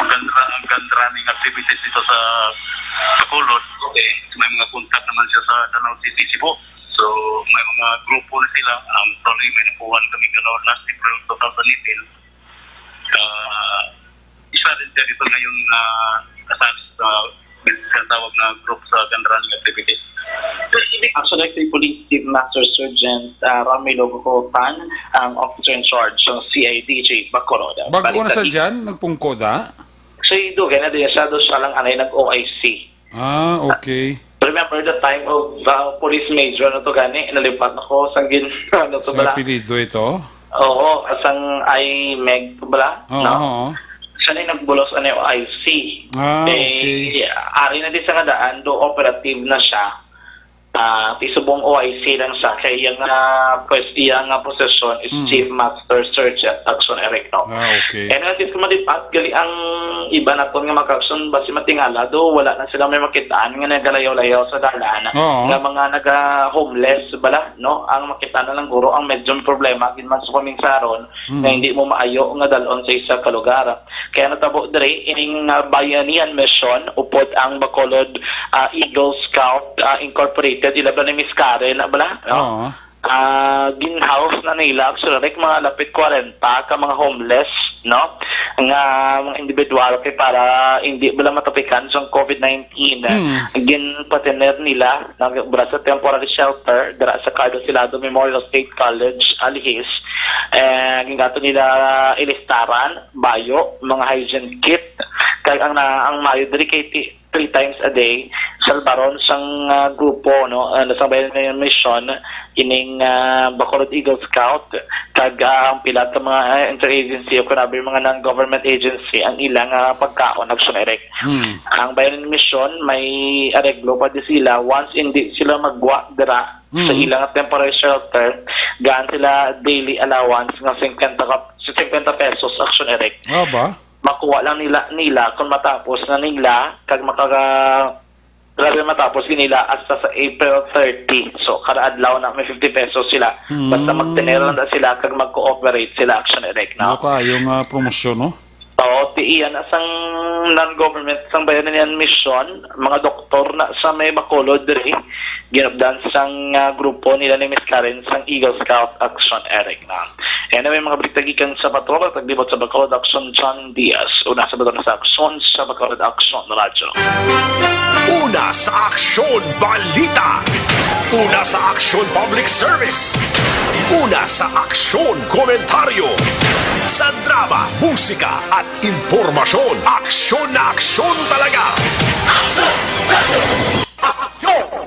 gun, gun running activities dito sa Bacolod. Okay. May mga contact naman siya sa Danao City, Cebu. So, may mga grupo na sila. Um, probably may nakuha kami gano'n last April two thousand eighteen. Ah, isa rin siya dito ngayon na kasali sa tinatawag na group sa gun running activities. Actually, si Police Chief Master Sergeant, ah, Ramilo Gocotan, ang officer in charge sa C I D G Bacolod. Bago na sa Balita dyan, nagpungko na? Sa dugay na din siya, doon siya lang anay nag-O I C. Ah, okay. Remember the time of, uh, Police Major na to gani, nalipat ako sa gin-, ano to Sa bala? Apelido ito? Oo, sang I Meg to bala, Oo, no? Oo. Siya na yung nagbulos ano yung I C. Ah, Eh, okay. Ari na din sa kadaan, do operative na siya. Ah, ti subong O I C lang siya. Kay iyang, ah, pwes-, iyang, ah, posisyon is Hmm. Chief Master Sergeant Action Eric, no? Ah, okay. And at least malipat, gali ang iba naton nga mga action, basi matingala, do wala na sila may makitaan nga nagalayaw-layaw sa dalan. Oo. Nga mga naga-homeless bala, no? Ang makita na lang guro ang medyo problema, gid man sa kaming saron, Mm. nga hindi mo maayo nga dalon sa isa ka lugar. Kaya natabo diri, ining, ah, Bayanihan Mission, upod ang Bacolod, ah, Eagle Scout, ah, Incorporated, ila ba ni Miss Karen, bala, no? Oo. Ah, ginhouse na nila, actually, like, mga lapit kwarenta ka mga homeless, no? Nga mga individual kay para hindi bala matapikan sa covid nineteen. Mm. Ginpatener nila, nag-, bala sa temporary shelter, dira sa Carlos Hilado Memorial State College, Alihis. Eh, gingato nila ilistaran, bayo, mga hygiene kit, kag ang na-, ang mayo diri kay ti-, three times a day, salbaron sang, ah, grupo, no, ah, sang Bayanihan Mission, ining, ah, Bacolod Eagle Scout, kag, ah, ang pila ka mga, ah, interagency o kunabi mga non-government agency ang ilang, ah, pagkaon, Action Eric. Hmm. Ang Bayanihan Mission, may areglo pa di sila, once hindi sila magwa dira sa Hmm. ilang temporary shelter, gaan sila daily allowance nga fifty ka, fifty pesos, Action Eric. Ah, ba? Makuha lang nila, nila kung matapos na nila, kag makaga-, grabe matapos gid nila hasta sa April thirty. So, kada adlaw na may fifty pesos sila. Hmm. Basta magtinera lang na sila kag mag-cooperate sila, Action Eric, no? Ano kayo nga promosyon, no? Oo, ti iyan asang non-government, sang Bayanihan Mission, mga doktor na sa may Bacolod diri, ginupdan sang, ah, grupo nila ni Miss Karen sang Eagle Scout Action Eric na. Anyway, mga balita gikan sa Bacolod, taglibot sa Bacolod Action, John Diaz. Una sa Bacolod sa Action, sa Bacolod Action Radyo. Una sa Aksyon Balita. Una sa Aksyon Public Service. Una sa Aksyon Komentaryo. Sa drama, musika, at impormasyon, aksyon na aksyon talaga. Aksyon!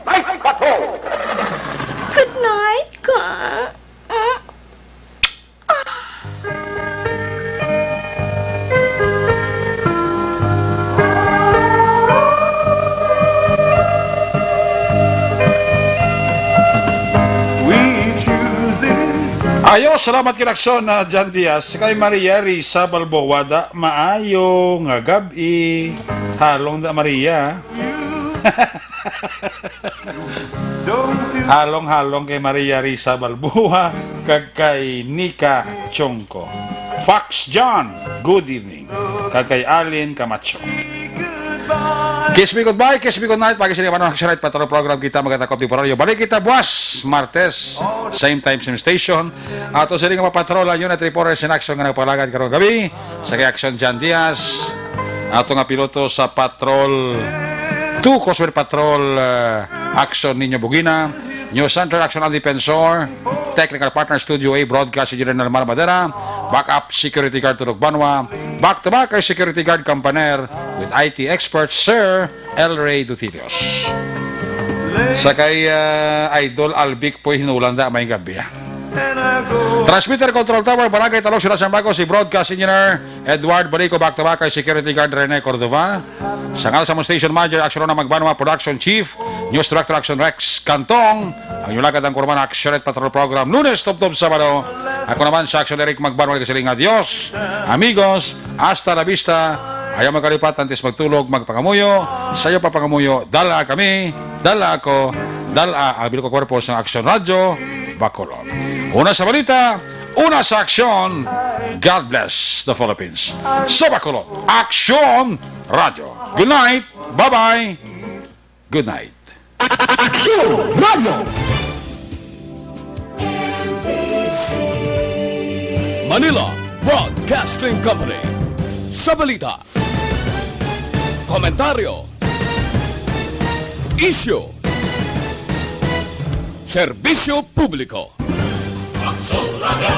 Night Patrol! Good night, ka. Mm. We choose this. Ayo, salamat kay Lacson, ah, John Diaz. Kay Maria Risa Balboa, da, maayo nga gab-i. Halong da, Maria. Halong-halong kay Maria Risa Balboa kag kay Nika Chongco. Fox John, good evening. Kag kay Alin Camacho. Kiss me goodbye, kiss me goodnight. Pag-isip naman ang Action Night Patrol Program, kita magatakop di pararyo. Balik kita buwas, Martes, same time, same station. Ato sila nga mapatrol ang Unit Reporters in Action nga nagpalagad karong gabi. Sa kay Action John Diaz, ato nga piloto sa Patrol two, Crossway Patrol, uh, Action Niño Bugina, News Center Action Andy Pensor, Technical Partner Studio A, Broadcast Engineer Nelmar Madera, Backup Security Guard Tulog Banwa, Back to Back kay Security Guard Campaner, with I T Expert Sir El Rey Dutilios. Sa kay, uh, Idol Albic Puy Hinulanda, may gabi, ah. Transmitter Control Tower, Barangay Talog, Siyudad San Marcos, si Broadcast Engineer Edward Balico, Back to Back kay Security Guard Rene Cordova. Sa ngalan sa among Station Manager, Action Rona Magbanwa, Production Chief, News Director Action Rex Cantong, ang inyong lagad ang kurman Action at Patrol Program, Lunes, Tubtob, Sabado. Ako naman sa Action Eric Magbanwa, nagasiling nga, "Adios, amigos, hasta la vista." Ayaw magkalipat, antes magtulog, magpangamuyo. Sa iyo pa pangamuyo, dala kami, dala ako, dala ang bilog nga kwerpo sa Action Radyo Bacolod. Una sa balita, una sa aksyon. God bless the Philippines. Sa Bacolod, Action Radyo. Good night. Bye-bye. Good night. Action Radio. Manila Broadcasting Company. Sa balita, komentaryo, isyu, serbisyo publiko. Aksyon Radio.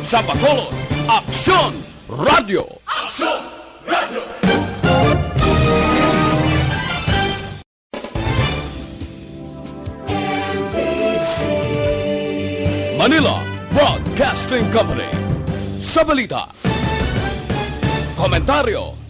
Sa Bacolod, Aksyon Radio. Aksyon Radio. Manila Broadcasting Company. Sa balita, komentaryo,